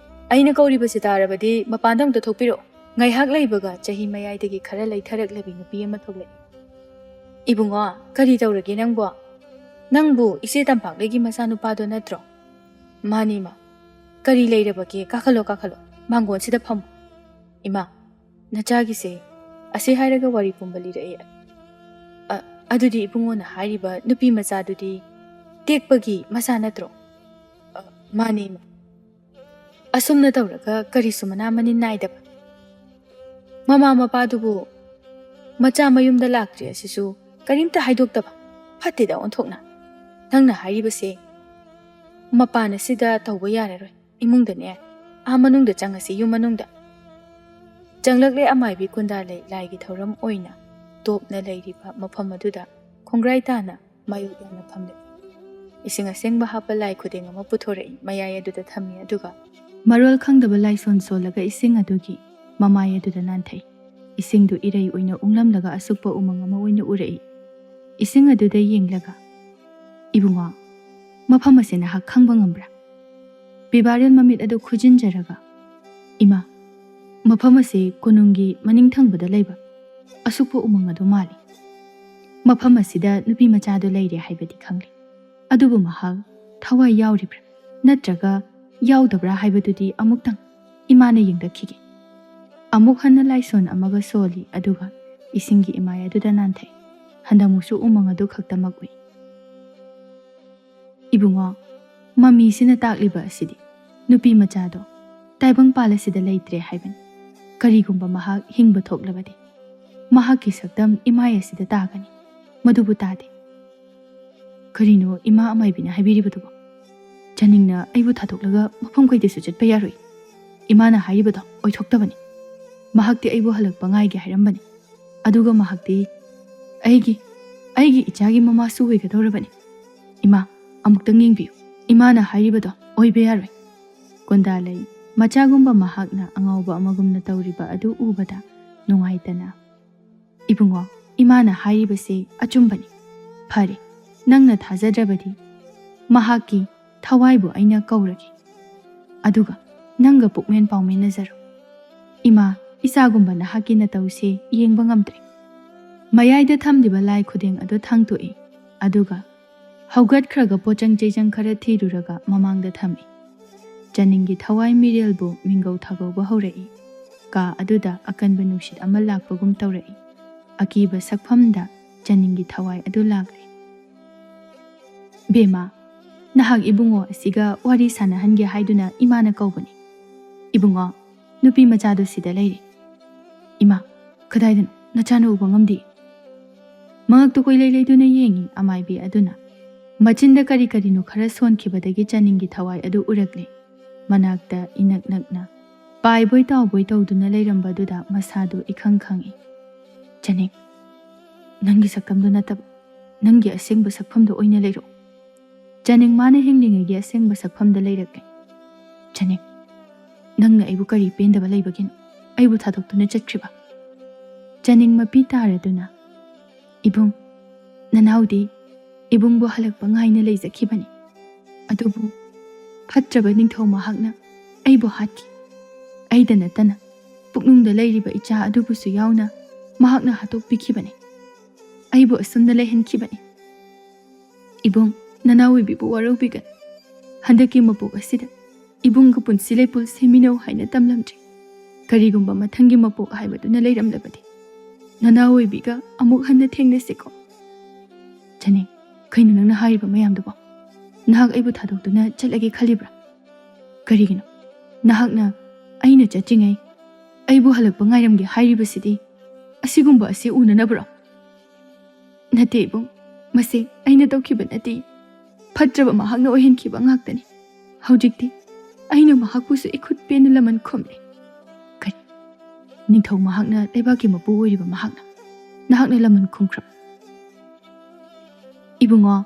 ꯑꯩꯅ ꯀꯧꯔꯤꯕꯁꯤ ꯇꯥꯔꯕꯗꯤ ꯃꯄꯥꯟꯗ ꯑꯃꯨꯛꯇ ꯊꯣꯛꯄꯤꯔꯛꯑꯣ!" ꯉꯥꯏꯍꯥꯛ ꯂꯩꯕꯒ ꯆꯍꯤ ꯃꯌꯥꯏꯗꯒꯤ ꯈꯔ ꯂꯩꯊꯔꯛꯂꯕꯤ ꯅꯨꯄꯤ ꯑꯃ ꯊꯣꯛꯂꯛꯏ꯫ "ꯏꯕꯨꯡꯉꯣ, ꯀꯔꯤ ꯇꯧꯔꯒꯦ ꯅꯪꯕꯣ? ꯅꯪꯕꯨ ꯏꯆꯦ ꯇꯝꯄꯥꯛꯂꯩꯒꯤ ꯃꯆꯥꯅꯨꯄꯥꯗꯣ ꯅꯠꯇ꯭ꯔꯣ?" "ꯃꯥꯅꯤ, ꯏꯃꯥ꯫ ꯀꯔꯤ ꯂꯩꯔꯕꯒꯦ? ꯀꯥꯈꯠꯂꯣ, ꯀꯥꯈꯠꯂꯣ꯫ ꯃꯥꯡꯒꯣꯟꯁꯤꯗ ꯐꯝꯃꯨ꯫ ꯏꯃꯥ, ꯅꯆꯥꯒꯤꯁꯦ ꯑꯁꯤ ꯍꯥꯏꯔꯒ ꯋꯥꯔꯤ ꯄꯨꯝꯕ ꯂꯤꯔꯛꯑꯦ꯫ ꯑ, ꯑꯗꯨꯗꯤ ꯏꯕꯨꯡꯉꯣꯅ ꯍꯥꯏꯔꯤꯕ ꯅꯨꯄꯤ ꯃꯆꯥꯗꯨꯗꯤ ꯇꯦꯛꯄꯒꯤ ꯃꯆꯥ ꯅꯠꯇ꯭ꯔꯣ?" "ꯑ, ꯃꯥꯅꯤ, ꯏꯃꯥ꯫ ꯑꯁꯨꯝꯅ ꯇꯧꯔꯒ ꯀꯔꯤꯁꯨ ꯃꯅꯥ ꯃꯅꯤꯟ ꯅꯥꯏꯗꯕ꯫ ꯃꯃꯥ ꯃꯄꯥꯗꯨꯕꯨ ꯃꯆꯥ ꯃꯌꯨꯝꯗ ꯂꯥꯛꯇ꯭ꯔꯤ ꯑꯁꯤꯁꯨ ꯀꯔꯤꯝꯇ ꯍꯥꯏꯗꯣꯛꯇꯕ꯫ ꯐꯠꯇꯦꯗ ꯑꯣꯟꯊꯣꯛꯅ꯫ ꯅꯪꯅ ꯍꯥꯏꯔꯤꯕꯁꯦ ꯃꯄꯥꯟ ꯑꯁꯤꯗ ꯇꯧꯕ ꯌꯥꯔꯔꯣꯏ꯫ ꯏꯃꯨꯡꯗꯅꯦ, ꯑꯥ ꯃꯅꯨꯡꯗ ꯆꯪꯉꯁꯤ, ꯌꯨꯝ ꯃꯅꯨꯡꯗ꯫ ꯆꯪꯂꯛꯂꯦ ꯑꯃꯥꯏꯕꯤ ꯀꯨꯟꯗꯥꯂꯩ ꯂꯥꯏꯒꯤ ꯊꯧꯔꯝ ꯑꯣꯏꯅ ꯇꯣꯞꯅ ꯂꯩꯔꯤꯕ ꯃꯐꯝ ꯑꯗꯨꯗ ꯈꯣꯡꯒ꯭ꯔꯥꯏ ꯇꯥꯅ ꯃꯥꯌꯣꯛ ꯌꯥꯅ ꯐꯝꯂꯦ꯫ ꯏꯁꯤꯡ ꯑꯁꯦꯡꯕ ꯍꯥꯞꯄ ꯂꯥꯏ ꯈꯨꯗꯦꯡ ꯑꯃ ꯄꯨꯊꯣꯔꯛꯏ, ꯃꯌꯥꯏ ꯑꯗꯨꯗ ꯊꯝꯃꯤ, ꯑꯗꯨꯒ ꯃꯔꯣꯜ ꯈꯪꯗꯕ ꯂꯥꯏꯁꯣꯟ ꯁꯣꯜꯂꯒ ꯏꯁꯤꯡ ꯑꯗꯨꯒꯤ ꯃꯃꯥꯏ ꯑꯗꯨꯗ ꯅꯥꯟꯊꯩ꯫ ꯏꯁꯤꯡꯗꯨ ꯏꯔꯩ ꯑꯣꯏꯅ ꯎꯪꯂꯝꯂꯒ ꯑꯁꯨꯛꯄ ꯎꯃꯪ ꯑꯃ ꯑꯣꯏꯅ ꯎꯔꯛꯏ꯫ ꯏꯁꯤꯡ ꯑꯗꯨꯗ ꯌꯦꯡꯂꯒ, "ꯏꯕꯨꯡꯉꯣ, ꯃꯐꯝ ꯑꯁꯤ ꯅꯍꯥꯛ ꯈꯪꯕ ꯉꯝꯕ꯭ꯔꯥ?" ꯕꯤꯕꯥꯔꯦꯜ ꯃꯃꯤꯠ ꯑꯗꯨ ꯈꯨꯖꯤꯟꯖꯔꯒ, "ꯏꯃꯥ, ꯃꯐꯝ ꯑꯁꯤ ꯀꯣꯅꯨꯡꯒꯤ ꯃꯅꯤꯡ ꯊꯪꯕꯗ ꯂꯩꯕ ꯑꯁꯨꯛꯄ ꯎꯃꯪ ꯑꯗꯨ ꯃꯥꯜꯂꯤ꯫ ꯃꯐꯝ ꯑꯁꯤꯗ ꯅꯨꯄꯤ ꯃꯆꯥꯗꯨ ꯂꯩꯔꯦ ꯍꯥꯏꯕꯗꯤ ꯈꯪꯂꯦ, ꯑꯗꯨꯕꯨ ꯃꯍꯥꯛ ꯊꯋꯥꯏ ꯌꯥꯎꯔꯤꯕ꯭ꯔꯥ ꯅꯠꯇ꯭ꯔꯒ ꯌꯥꯎꯗꯕ꯭ꯔꯥ ꯍꯥꯏꯕꯗꯨꯗꯤ ꯑꯃꯨꯛꯇꯪ ꯏꯃꯥꯅ ꯌꯦꯡꯂꯛꯈꯤꯒꯦ꯫" ꯑꯃꯨꯛ ꯍꯟꯅ ꯂꯥꯏꯁꯣꯟ ꯑꯃꯒ ꯁꯣꯜꯂꯤ, ꯑꯗꯨꯒ ꯏꯁꯤꯡꯒꯤ ꯏꯃꯥꯏ ꯑꯗꯨꯗ ꯅꯥꯟꯊꯩ꯫ ꯍꯟꯗꯛꯃꯨꯛꯁꯨ ꯎꯃꯪ ꯑꯗꯨ ꯈꯛꯇꯃꯛ ꯎꯏ꯫ "ꯏꯕꯨꯡꯉꯣ, ꯃꯃꯤꯁꯤꯅ ꯇꯥꯛꯂꯤꯕ ꯑꯁꯤꯗꯤ ꯅꯨꯄꯤ ꯃꯆꯥꯗꯣ ꯇꯥꯏꯕꯪꯄꯥꯜ ꯑꯁꯤꯗ ꯂꯩꯇ꯭ꯔꯦ ꯍꯥꯏꯕꯅꯤ꯫ ꯀꯔꯤꯒꯨꯝꯕ ꯃꯍꯥꯛ ꯍꯤꯡꯕ ꯊꯣꯛꯂꯕꯗꯤ ꯃꯍꯥꯛꯀꯤ ꯁꯛꯇꯝ ꯏꯃꯥꯏ ꯑꯁꯤꯗ ꯇꯥꯒꯅꯤ꯫ ꯃꯗꯨꯕꯨ ꯇꯥꯗꯦ꯫" "ꯀꯔꯤꯅꯣ ꯏꯃꯥ ꯑꯃꯥꯏꯕꯤꯅ ꯍꯥꯏꯕꯤꯔꯤꯕꯗꯨꯕꯣ? ꯆꯥꯅꯤꯡꯅ ꯑꯩꯕꯨ ꯊꯥꯗꯣꯛꯂꯒ ꯃꯐꯝ ꯀꯩꯗꯁꯨ ꯆꯠꯄ ꯌꯥꯔꯣꯏ꯫ ꯏꯃꯥꯅ ꯍꯥꯏꯔꯤꯕꯗꯣ ꯑꯣꯏꯊꯣꯛꯇꯕꯅꯤ꯫ ꯃꯍꯥꯛꯇꯤ ꯑꯩꯕꯨ ꯍꯜꯂꯛꯄ ꯉꯥꯏꯒꯦ ꯍꯥꯏꯔꯝꯕꯅꯤ꯫ ꯑꯗꯨꯒ ꯃꯍꯥꯛꯇꯤ ꯑꯩꯒꯤ, ꯑꯩꯒꯤ ꯏꯆꯥꯒꯤ ꯃꯃꯥꯁꯨ ꯑꯣꯏꯒꯗꯧꯔꯕꯅꯤ꯫ ꯏꯃꯥ, ꯑꯃꯨꯛꯇꯪ ꯌꯦꯡꯕꯤꯌꯨ꯫ ꯏꯃꯥꯅ ꯍꯥꯏꯔꯤꯕꯗꯣ ꯑꯣꯏꯕ ꯌꯥꯔꯣꯏ꯫" ꯀꯨꯟꯗꯥꯂꯩ ꯃꯆꯥꯒꯨꯝꯕ ꯃꯍꯥꯛꯅ ꯑꯉꯥꯎꯕ ꯑꯃꯒꯨꯝꯅ ꯇꯧꯔꯤꯕ ꯑꯗꯨ ꯎꯕꯗ ꯅꯨꯡꯉꯥꯏꯇꯅ, "ꯏꯕꯨꯡꯉꯣ, ꯏꯃꯥꯅ ꯍꯥꯏꯔꯤꯕꯁꯦ ꯑꯆꯨꯝꯕꯅꯤ꯫ ꯐꯔꯦ, ꯅꯪꯅ ꯊꯥꯖꯗ꯭ꯔꯕꯗꯤ ꯃꯍꯥꯛꯀꯤ ꯊꯋꯥꯏꯕꯨ ꯑꯩꯅ ꯀꯧꯔꯒꯦ꯫ ꯑꯗꯨꯒ ꯅꯪꯒ ꯄꯨꯛꯃꯦꯟ ꯄꯥꯎꯃꯦꯟꯅꯖꯔꯣ꯫ ꯏꯃꯥ, ꯏꯆꯥꯒꯨꯝꯕ ꯅꯍꯥꯛꯀꯤ ꯅꯇꯧꯁꯦ ꯌꯦꯡꯕ ꯉꯝꯗ꯭ꯔꯦ꯫ ꯃꯌꯥꯏꯗ ꯊꯝꯂꯤꯕ ꯂꯥꯏ ꯈꯨꯗꯦꯡ ꯑꯗꯨ ꯊꯥꯡꯇꯣꯛꯏ꯫ ꯑꯗꯨꯒ ꯍꯧꯒꯠꯈ꯭ꯔꯒ ꯄꯣꯠꯆꯪ ꯆꯩꯆꯪ ꯈꯔ ꯊꯤꯔꯨꯔꯒ ꯃꯃꯥꯡꯗ ꯊꯝꯃꯤ꯫ ꯆꯅꯤꯡꯒꯤ ꯊꯋꯥꯏ ꯃꯤꯔꯦꯜꯕꯨ ꯃꯤꯡꯒꯧ ꯊꯥꯒꯧꯕ ꯍꯧꯔꯛꯏ꯫ ꯀꯥ ꯑꯗꯨꯗ ꯑꯀꯟꯕ ꯅꯨꯡꯁꯤꯠ ꯑꯃ ꯂꯥꯛꯄꯒꯨꯝ ꯇꯧꯔꯛꯏ꯫ ꯑꯀꯤꯕ ꯁꯛꯐꯝꯗ ꯆꯅꯤꯡꯒꯤ ꯊꯋꯥꯏ ꯑꯗꯨ ꯂꯥꯛꯂꯦ꯫ "ꯕꯦꯝꯃ, ꯅꯍꯥꯛ ꯏꯕꯨꯡꯉꯣ ꯑꯁꯤꯒ ꯋꯥꯔꯤ ꯁꯥꯟꯅꯍꯟꯒꯦ ꯍꯥꯏꯗꯨꯅ ꯏꯃꯥꯅ ꯀꯧꯕꯅꯤ꯫ ꯏꯕꯨꯡꯉꯣ, ꯅꯨꯄꯤ ꯃꯆꯥꯗꯨ ꯁꯤꯗ ꯂꯩꯔꯦ꯫" "ꯏꯃꯥ, ꯀꯗꯥꯏꯗꯅꯣ? ꯅꯆꯥꯅ ꯎꯕ ꯉꯝꯗꯦ꯫" ꯃꯉꯛꯇꯨ ꯀꯣꯏꯂꯩ ꯂꯩꯗꯨꯅ ꯌꯦꯡꯉꯤ ꯑꯃꯥꯏꯕꯤ ꯑꯗꯨꯅ꯫ ꯃꯆꯤꯟꯗ ꯀꯔꯤ ꯀꯔꯤꯅꯣ ꯈꯔ ꯁꯣꯟꯈꯤꯕꯗꯒꯤ ꯆꯅꯤꯡꯒꯤ ꯊꯋꯥꯏ ꯑꯗꯨ ꯎꯔꯛꯂꯦ꯫ ꯃꯅꯥꯛꯇ ꯏꯅꯛ ꯅꯛꯅ ꯄꯥꯏꯕꯣꯏ ꯇꯥꯎꯕꯣꯏ ꯇꯧꯗꯨꯅ ꯂꯩꯔꯝꯕꯗꯨꯗ ꯃꯁꯥꯗꯨ ꯏꯈꯪ ꯈꯪꯏ꯫ "ꯆꯅꯤꯡ, ꯅꯪꯒꯤ ꯁꯛꯇꯝꯗꯨ ꯅꯠꯇꯕ, ꯅꯪꯒꯤ ꯑꯁꯦꯡꯕ ꯁꯛꯐꯝꯗꯨ ꯑꯣꯏꯅ ꯂꯩꯔꯛꯎ꯫" ꯆꯅꯤꯡ ꯃꯥꯅ ꯍꯤꯡꯂꯤꯉꯩꯒꯤ ꯑꯁꯦꯡꯕ ꯁꯛꯐꯝꯗ ꯂꯩꯔꯛꯂꯦ꯫ "ꯆꯅꯤꯡ, ꯅꯪꯅ ꯑꯩꯕꯨ ꯀꯔꯤ ꯄꯦꯟꯗꯕ ꯂꯩꯕꯒꯤꯅꯣ ꯑꯩꯕꯨ ꯊꯥꯗꯣꯛꯇꯨꯅ ꯆꯠꯈ꯭ꯔꯤꯕ?" ꯆꯅꯤꯡ ꯃꯄꯤ ꯇꯥꯔꯗꯨꯅ, "ꯏꯕꯨꯡ, ꯅꯅꯥꯎꯗꯤ ꯏꯕꯨꯡꯕꯨ ꯍꯜꯂꯛꯄ ꯉꯥꯏꯅ ꯂꯩꯖꯈꯤꯕꯅꯤ꯫ ꯑꯗꯨꯕꯨ ꯐꯠꯇ꯭ꯔꯕ ꯅꯤꯡꯊꯧ ꯃꯍꯥꯛꯅ ꯑꯩꯕꯨ ꯍꯥꯠꯈꯤ꯫ ꯑꯩꯗ ꯅꯠꯇꯅ ꯄꯨꯛꯅꯨꯡꯗ ꯂꯩꯔꯤꯕ ꯏꯆꯥ ꯑꯗꯨꯕꯨꯁꯨ ꯌꯥꯎꯅ ꯃꯍꯥꯛꯅ ꯍꯥꯠꯇꯣꯛꯄꯤꯈꯤꯕꯅꯤ꯫ ꯑꯩꯕꯨ ꯑꯁꯨꯝꯅ ꯂꯩꯍꯟꯈꯤꯕꯅꯤ꯫ ꯏꯕꯨꯡ, ꯅꯅꯥꯎ ꯑꯣꯏꯕꯤꯕꯨ ꯋꯥꯔꯧꯕꯤꯒꯅꯨ꯫ ꯍꯟꯗꯛꯀꯤ ꯃꯄꯣꯛ ꯑꯁꯤꯗ ꯏꯕꯨꯡꯒ ꯄꯨꯟꯁꯤ ꯂꯩꯄꯨꯜ ꯁꯦꯝꯃꯤꯟꯅꯧ ꯍꯥꯏꯅ ꯇꯝꯂꯝꯗ꯭ꯔꯤ꯫ ꯀꯔꯤꯒꯨꯝꯕ ꯃꯊꯪꯒꯤ ꯃꯄꯣꯛ ꯍꯥꯏꯕꯗꯨꯅ ꯂꯩꯔꯝꯂꯕꯗꯤ ꯅꯅꯥꯎ ꯑꯣꯏꯕꯤꯒ ꯑꯃꯨꯛ ꯍꯟꯅ ꯊꯦꯡꯅꯁꯤꯀꯣ꯫" "ꯆꯅꯤꯡ, ꯀꯩꯅꯣ ꯅꯪꯅ ꯍꯥꯏꯔꯤꯕ ꯃꯌꯥꯝꯗꯨꯕꯣ? ꯅꯍꯥꯛ ꯑꯩꯕꯨ ꯊꯥꯗꯣꯛꯇꯨꯅ ꯆꯠꯂꯒꯦ ꯈꯜꯂꯤꯕ꯭ꯔꯥ? ꯀꯔꯤꯒꯤꯅꯣ? ꯅꯍꯥꯛꯅ ꯑꯩꯅ ꯆꯠꯇ꯭ꯔꯤꯉꯩ ꯑꯩꯕꯨ ꯍꯜꯂꯛꯄ ꯉꯥꯏꯔꯝꯒꯦ ꯍꯥꯏꯔꯤꯕꯁꯤꯗꯤ ꯑꯁꯤꯒꯨꯝꯕ ꯑꯁꯤ ꯎꯅꯅꯕ꯭ꯔꯣ?" "ꯅꯠꯇꯦ ꯏꯕꯨꯡ, ꯃꯁꯤ ꯑꯩꯅ ꯇꯧꯈꯤꯕ ꯅꯠꯇꯦ꯫ ꯐꯠꯇ꯭ꯔꯕ ꯃꯍꯥꯛꯅ ꯑꯣꯏꯍꯟꯈꯤꯕ ꯉꯥꯛꯇꯅꯤ꯫ ꯍꯧꯖꯤꯛꯇꯤ ꯑꯩꯅ ꯃꯍꯥꯛꯄꯨꯁꯨ ꯏꯈꯨꯠ ꯄꯦꯟꯅ ꯂꯃꯟ ꯈꯨꯝꯂꯦ꯫" "ꯀꯔꯤ? ꯅꯤꯡꯊꯧ ꯃꯍꯥꯛꯅ ꯂꯩꯕꯥꯛꯀꯤ ꯃꯄꯨ ꯑꯣꯏꯔꯤꯕ ꯃꯍꯥꯛꯅ ꯅꯍꯥꯛꯅ ꯂꯃꯟ ꯈꯨꯝꯈ꯭ꯔꯕ?" "ꯏꯕꯨꯡꯉꯣ,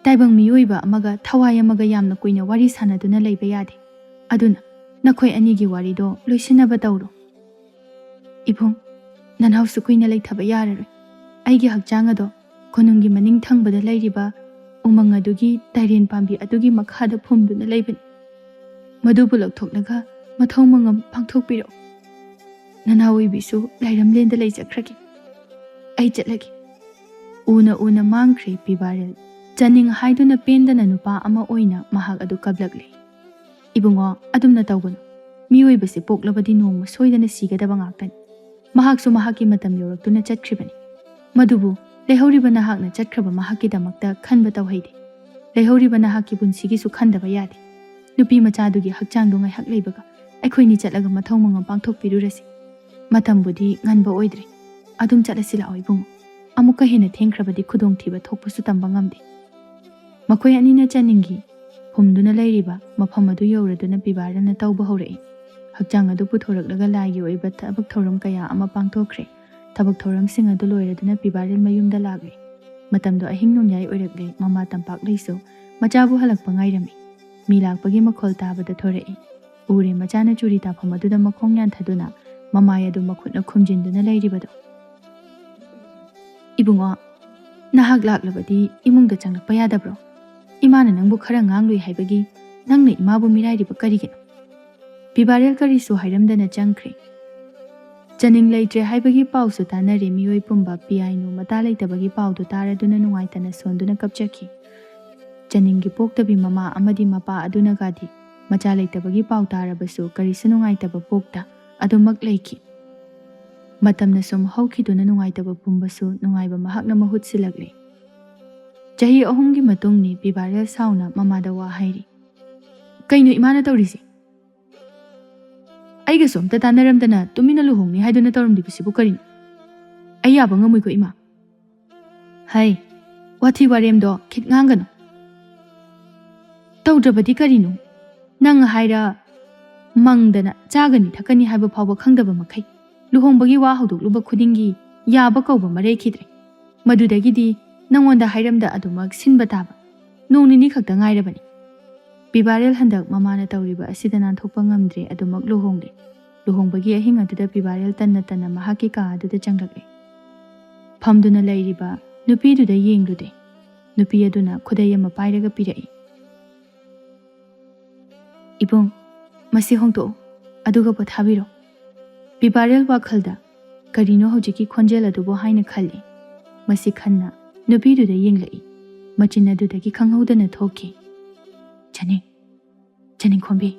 ꯇꯥꯏꯕꯪ ꯃꯤꯑꯣꯏꯕ ꯑꯃꯒ ꯊꯋꯥꯏ ꯑꯃꯒ ꯌꯥꯝꯅ ꯀꯨꯏꯅ ꯋꯥꯔꯤ ꯁꯥꯟꯅꯗꯨꯅ ꯂꯩꯕ ꯌꯥꯗꯦ꯫ ꯑꯗꯨꯅ ꯅꯈꯣꯏ ꯑꯅꯤꯒꯤ ꯋꯥꯔꯤꯗꯣ ꯂꯣꯏꯁꯤꯟꯅꯕ ꯇꯧꯔꯣ꯫" "ꯏꯕꯨꯡ, ꯅꯅꯥꯎꯁꯨ ꯀꯨꯏꯅ ꯂꯩꯊꯕ ꯌꯥꯔꯔꯣꯏ꯫ ꯑꯩꯒꯤ ꯍꯛꯆꯥꯡ ꯑꯗꯣ ꯀꯣꯅꯨꯡꯒꯤ ꯃꯅꯤꯡ ꯊꯪꯕꯗ ꯂꯩꯔꯤꯕ ꯎꯃꯪ ꯑꯗꯨꯒꯤ ꯇꯥꯏꯔꯦꯟ ꯄꯥꯝꯕꯤ ꯑꯗꯨꯒꯤ ꯃꯈꯥꯗ ꯐꯨꯝꯗꯨꯅ ꯂꯩꯕꯅꯤ꯫ ꯃꯗꯨꯕꯨ ꯂꯧꯊꯣꯛꯂꯒ ꯃꯊꯧ ꯃꯉꯝ ꯄꯥꯡꯊꯣꯛꯄꯤꯔꯛꯎ꯫ ꯅꯅꯥ ꯑꯣꯏꯕꯤꯁꯨ ꯂꯥꯏꯔꯝꯂꯦꯟꯗ ꯂꯩꯖꯈ꯭ꯔꯒꯦ꯫ ꯑꯩ ꯆꯠꯂꯒꯦ꯫ ꯎꯅ ꯎꯅ ꯃꯥꯡꯈ꯭ꯔꯦ ꯄꯤꯕꯥꯔꯦꯜ꯫ ꯆꯥꯅꯤꯡ ꯍꯥꯏꯗꯨꯅ ꯄꯦꯟꯗꯅ ꯅꯨꯄꯥ ꯑꯃ ꯑꯣꯏꯅ ꯃꯍꯥꯛ ꯑꯗꯨ ꯀꯞꯂꯛꯂꯦ꯫ "ꯏꯕꯨꯡꯉꯣ, ꯑꯗꯨꯝꯅ ꯇꯧꯒꯅꯨ꯫ ꯃꯤꯑꯣꯏꯕꯁꯦ ꯄꯣꯛꯂꯕꯗꯤ ꯅꯣꯡꯃ ꯁꯣꯏꯗꯅ ꯁꯤꯒꯗꯕ ꯉꯥꯛꯇꯅꯤ꯫ ꯃꯍꯥꯛꯁꯨ ꯃꯍꯥꯛꯀꯤ ꯃꯇꯝ ꯌꯧꯔꯛꯇꯨꯅ ꯆꯠꯈ꯭ꯔꯤꯕꯅꯤ꯫ ꯃꯗꯨꯕꯨ ꯂꯩꯍꯧꯔꯤꯕ ꯅꯍꯥꯛꯅ ꯆꯠꯈ꯭ꯔꯕ ꯃꯍꯥꯛꯀꯤꯗꯃꯛꯇ ꯈꯟꯕ ꯇꯧꯍꯩꯗꯦ꯫ ꯂꯩꯍꯧꯔꯤꯕ ꯅꯍꯥꯛꯀꯤ ꯄꯨꯟꯁꯤꯒꯤꯁꯨ ꯈꯟꯗꯕ ꯌꯥꯗꯦ꯫ ꯅꯨꯄꯤ ꯃꯆꯥꯗꯨꯒꯤ ꯍꯛꯆꯥꯡꯗꯨ ꯉꯥꯏꯍꯥꯛ ꯂꯩꯕꯒ ꯑꯩꯈꯣꯏꯅꯤ ꯆꯠꯂꯒ ꯃꯊꯧ ꯃꯉꯝ ꯄꯥꯡꯊꯣꯛꯄꯤꯔꯨꯔꯁꯤ꯫ ꯃꯇꯝꯕꯨꯗꯤ ꯉꯟꯕ ꯑꯣꯏꯗ꯭ꯔꯤ꯫ ꯑꯗꯨꯝ ꯆꯠꯂꯁꯤ ꯂꯥꯛꯑꯣ ꯏꯕꯨꯡꯉꯣ꯫ ꯑꯃꯨꯛꯀ ꯍꯦꯟꯅ ꯊꯦꯡꯈ꯭ꯔꯕꯗꯤ ꯈꯨꯗꯣꯡꯊꯤꯕ ꯊꯣꯛꯄꯁꯨ ꯇꯝꯕ ꯉꯝꯗꯦ꯫" ꯃꯈꯣꯏ ꯑꯅꯤꯅ ꯆꯥꯅꯤꯡꯒꯤ ꯐꯨꯝꯗꯨꯅ ꯂꯩꯔꯤꯕ ꯃꯐꯝ ꯑꯗꯨ ꯌꯧꯔꯗꯨꯅ ꯄꯤꯕꯥꯔꯦꯜꯅ ꯇꯧꯕ ꯍꯧꯔꯛꯏ꯫ ꯍꯛꯆꯥꯡ ꯑꯗꯨ ꯄꯨꯊꯣꯔꯛꯂꯒ ꯂꯥꯏꯒꯤ ꯑꯣꯏꯕ ꯊꯕꯛ ꯊꯧꯔꯝ ꯀꯌꯥ ꯑꯃ ꯄꯥꯡꯊꯣꯛꯈ꯭ꯔꯦ꯫ ꯊꯕꯛ ꯊꯧꯔꯝꯁꯤꯡ ꯑꯗꯨ ꯂꯣꯏꯔꯗꯨꯅ ꯄꯤꯕꯥꯔꯦꯜ ꯃꯌꯨꯝꯗ ꯂꯥꯛꯂꯦ꯫ ꯃꯇꯝꯗꯣ ꯑꯍꯤꯡ ꯅꯣꯡꯌꯥꯏ ꯑꯣꯏꯔꯛꯂꯦ꯫ ꯃꯃꯥ ꯇꯝꯄꯥꯛꯂꯩꯁꯨ ꯃꯆꯥꯕꯨ ꯍꯜꯂꯛꯄ ꯉꯥꯏꯔꯝꯃꯤ꯫ ꯃꯤ ꯂꯥꯛꯄꯒꯤ ꯃꯈꯣꯜ ꯇꯥꯕꯗ ꯊꯣꯔꯛꯏ꯫ ꯎꯔꯦ ꯃꯆꯥꯅ ꯆꯨꯔꯤ ꯇꯥꯐꯝ ꯑꯗꯨꯗ ꯃꯈꯣꯡ ꯌꯥꯟꯊꯗꯨꯅ ꯃꯃꯥꯏ ꯑꯗꯨ ꯃꯈꯨꯠꯅ ꯈꯨꯝꯖꯤꯟꯗꯨꯅ ꯂꯩꯔꯤꯕꯗꯣ꯫ "ꯏꯕꯨꯡꯉꯣ, ꯅꯍꯥꯛ ꯂꯥꯛꯂꯕꯗꯤ ꯏꯃꯨꯡꯗ ꯆꯪꯂꯛꯄ ꯌꯥꯗꯕ꯭ꯔꯣ? ꯏꯃꯥꯅ ꯅꯪꯕꯨ ꯈꯔ ꯉꯥꯡꯂꯨꯏ ꯍꯥꯏꯕꯒꯤ ꯅꯪꯅ ꯏꯃꯥꯕꯨ ꯃꯤꯔꯥꯏꯔꯤꯕ ꯀꯔꯤꯒꯤꯅꯣ?" ꯄꯤꯕꯥꯔꯦꯜ ꯀꯔꯤꯁꯨ ꯍꯥꯏꯔꯝꯗꯅ ꯆꯪꯈ꯭ꯔꯦ꯫ ꯆꯥꯅꯤꯡ ꯂꯩꯇ꯭ꯔꯦ ꯍꯥꯏꯕꯒꯤ ꯄꯥꯎꯁꯨ ꯇꯥꯅꯔꯦ꯫ ꯃꯤꯑꯣꯏ ꯄꯨꯝꯕ ꯄꯤꯌꯥꯏꯅꯨ ꯃꯇꯥ ꯂꯩꯇꯕꯒꯤ ꯄꯥꯎꯗꯨ ꯇꯥꯔꯗꯨꯅ ꯅꯨꯡꯉꯥꯏꯇꯅ ꯁꯣꯟꯗꯨꯅ ꯀꯞꯆꯈꯤ꯫ ꯆꯥꯅꯤꯡꯒꯤ ꯄꯣꯛꯇꯕꯤ ꯃꯃꯥ ꯑꯃꯗꯤ ꯃꯄꯥ ꯑꯗꯨꯅꯒꯗꯤ ꯃꯆꯥ ꯂꯩꯇꯕꯒꯤ ꯄꯥꯎ ꯇꯥꯔꯕꯁꯨ ꯀꯔꯤꯁꯨ ꯅꯨꯡꯉꯥꯏꯇꯕ ꯄꯣꯛꯇ ꯑꯗꯨꯃꯛ ꯂꯩꯈꯤ꯫ ꯃꯇꯝꯅ ꯁꯨꯝ ꯍꯧꯈꯤꯗꯨꯅ ꯅꯨꯡꯉꯥꯏꯇꯕ ꯄꯨꯝꯕꯁꯨ ꯅꯨꯡꯉꯥꯏꯕ ꯃꯍꯥꯛꯅ ꯃꯍꯨꯠ ꯁꯤꯜꯂꯛꯂꯦ꯫ ꯆꯍꯤ ꯑꯍꯨꯝꯒꯤ ꯃꯇꯨꯡꯅꯤ ꯄꯤꯕꯥꯔꯦꯜ ꯁꯥꯎꯅ ꯃꯃꯥꯗ ꯋꯥ ꯍꯥꯏꯔꯤ꯫ "ꯀꯩꯅꯣ ꯏꯃꯥꯅ ꯇꯧꯔꯤꯁꯦ? ꯑꯩꯒꯁꯨ ꯑꯝꯇ ꯇꯥꯟꯅꯔꯝꯗꯅ ꯇꯨꯃꯤꯟꯅ ꯂꯨꯍꯣꯡꯅꯤ ꯍꯥꯏꯗꯨꯅ ꯇꯧꯔꯝꯂꯤꯕꯁꯤꯕꯨ ꯀꯔꯤꯅꯣ? ꯑꯩ ꯌꯥꯕ ꯉꯝꯃꯣꯏꯀꯣ ꯏꯃꯥ꯫" "ꯍꯩ, ꯋꯥꯊꯤ ꯋꯥꯔꯦꯝꯗꯣ ꯈꯤꯠ ꯉꯥꯡꯒꯅꯨ꯫ ꯇꯧꯗ꯭ꯔꯕꯗꯤ ꯀꯔꯤꯅꯣ? ꯅꯪ ꯍꯥꯏꯔ ꯃꯪꯗꯅ ꯆꯥꯒꯅꯤ ꯊꯛꯀꯅꯤ ꯍꯥꯏꯕ ꯐꯥꯎꯕ ꯈꯪꯗꯕ ꯃꯈꯩ ꯂꯨꯍꯣꯡꯕꯒꯤ ꯋꯥ ꯍꯧꯗꯣꯛꯂꯨꯕ ꯈꯨꯗꯤꯡꯒꯤ ꯌꯥꯕ ꯀꯧꯕ ꯃꯔꯩꯈꯤꯗ꯭ꯔꯦ꯫ ꯃꯗꯨꯗꯒꯤꯗꯤ ꯅꯪꯉꯣꯟꯗ ꯍꯥꯏꯔꯝꯗ ꯑꯗꯨꯃꯛ ꯁꯤꯟꯕ ꯇꯥꯕ꯫ ꯅꯣꯡ ꯅꯤꯅꯤ ꯈꯛꯇ ꯉꯥꯏꯔꯕꯅꯤ꯫" ꯄꯤꯕꯥꯔꯦꯜ ꯍꯟꯗꯛ ꯃꯃꯥꯅ ꯇꯧꯔꯤꯕ ꯑꯁꯤꯗ ꯅꯥꯟꯊꯣꯛꯄ ꯉꯝꯗ꯭ꯔꯦ꯫ ꯑꯗꯨꯃꯛ ꯂꯨꯍꯣꯡꯂꯦ꯫ ꯂꯨꯍꯣꯡꯕꯒꯤ ꯑꯍꯤꯡ ꯑꯗꯨꯗ ꯄꯤꯕꯥꯔꯦꯜ ꯇꯟꯅ ꯇꯟꯅ ꯃꯍꯥꯛꯀꯤ ꯀꯥ ꯑꯗꯨꯗ ꯆꯪꯂꯛꯂꯦ꯫ ꯐꯝꯗꯨꯅ ꯂꯩꯔꯤꯕ ꯅꯨꯄꯤꯗꯨꯗ ꯌꯦꯡꯂꯨꯗꯦ꯫ ꯅꯨꯄꯤ ꯑꯗꯨꯅ ꯈꯨꯗꯩ ꯑꯃ ꯄꯥꯏꯔꯒ ꯄꯤꯔꯛꯏ꯫ "ꯏꯕꯨꯡ, ꯃꯁꯤ ꯍꯣꯡꯗꯣꯛꯎ, ꯑꯗꯨꯒ ꯄꯣꯊꯥꯕꯤꯔꯣ꯫" ꯕꯤꯕꯥꯔꯦꯜ ꯋꯥꯈꯜꯗ, "ꯀꯔꯤꯅꯣ ꯍꯧꯖꯤꯛꯀꯤ ꯈꯣꯟꯖꯦꯜ ꯑꯗꯨꯕꯨ?" ꯍꯥꯏꯅ ꯈꯜꯂꯤ꯫ ꯃꯁꯤ ꯈꯟꯅ ꯅꯨꯄꯤꯗꯨꯗ ꯌꯦꯡꯂꯛꯏ꯫ ꯃꯆꯤꯟ ꯑꯗꯨꯗꯒꯤ ꯈꯪꯍꯧꯗꯅ ꯊꯣꯛꯈꯤ, "ꯆꯅꯤꯡ, ꯆꯅꯤꯡꯈꯣꯝꯕꯤ,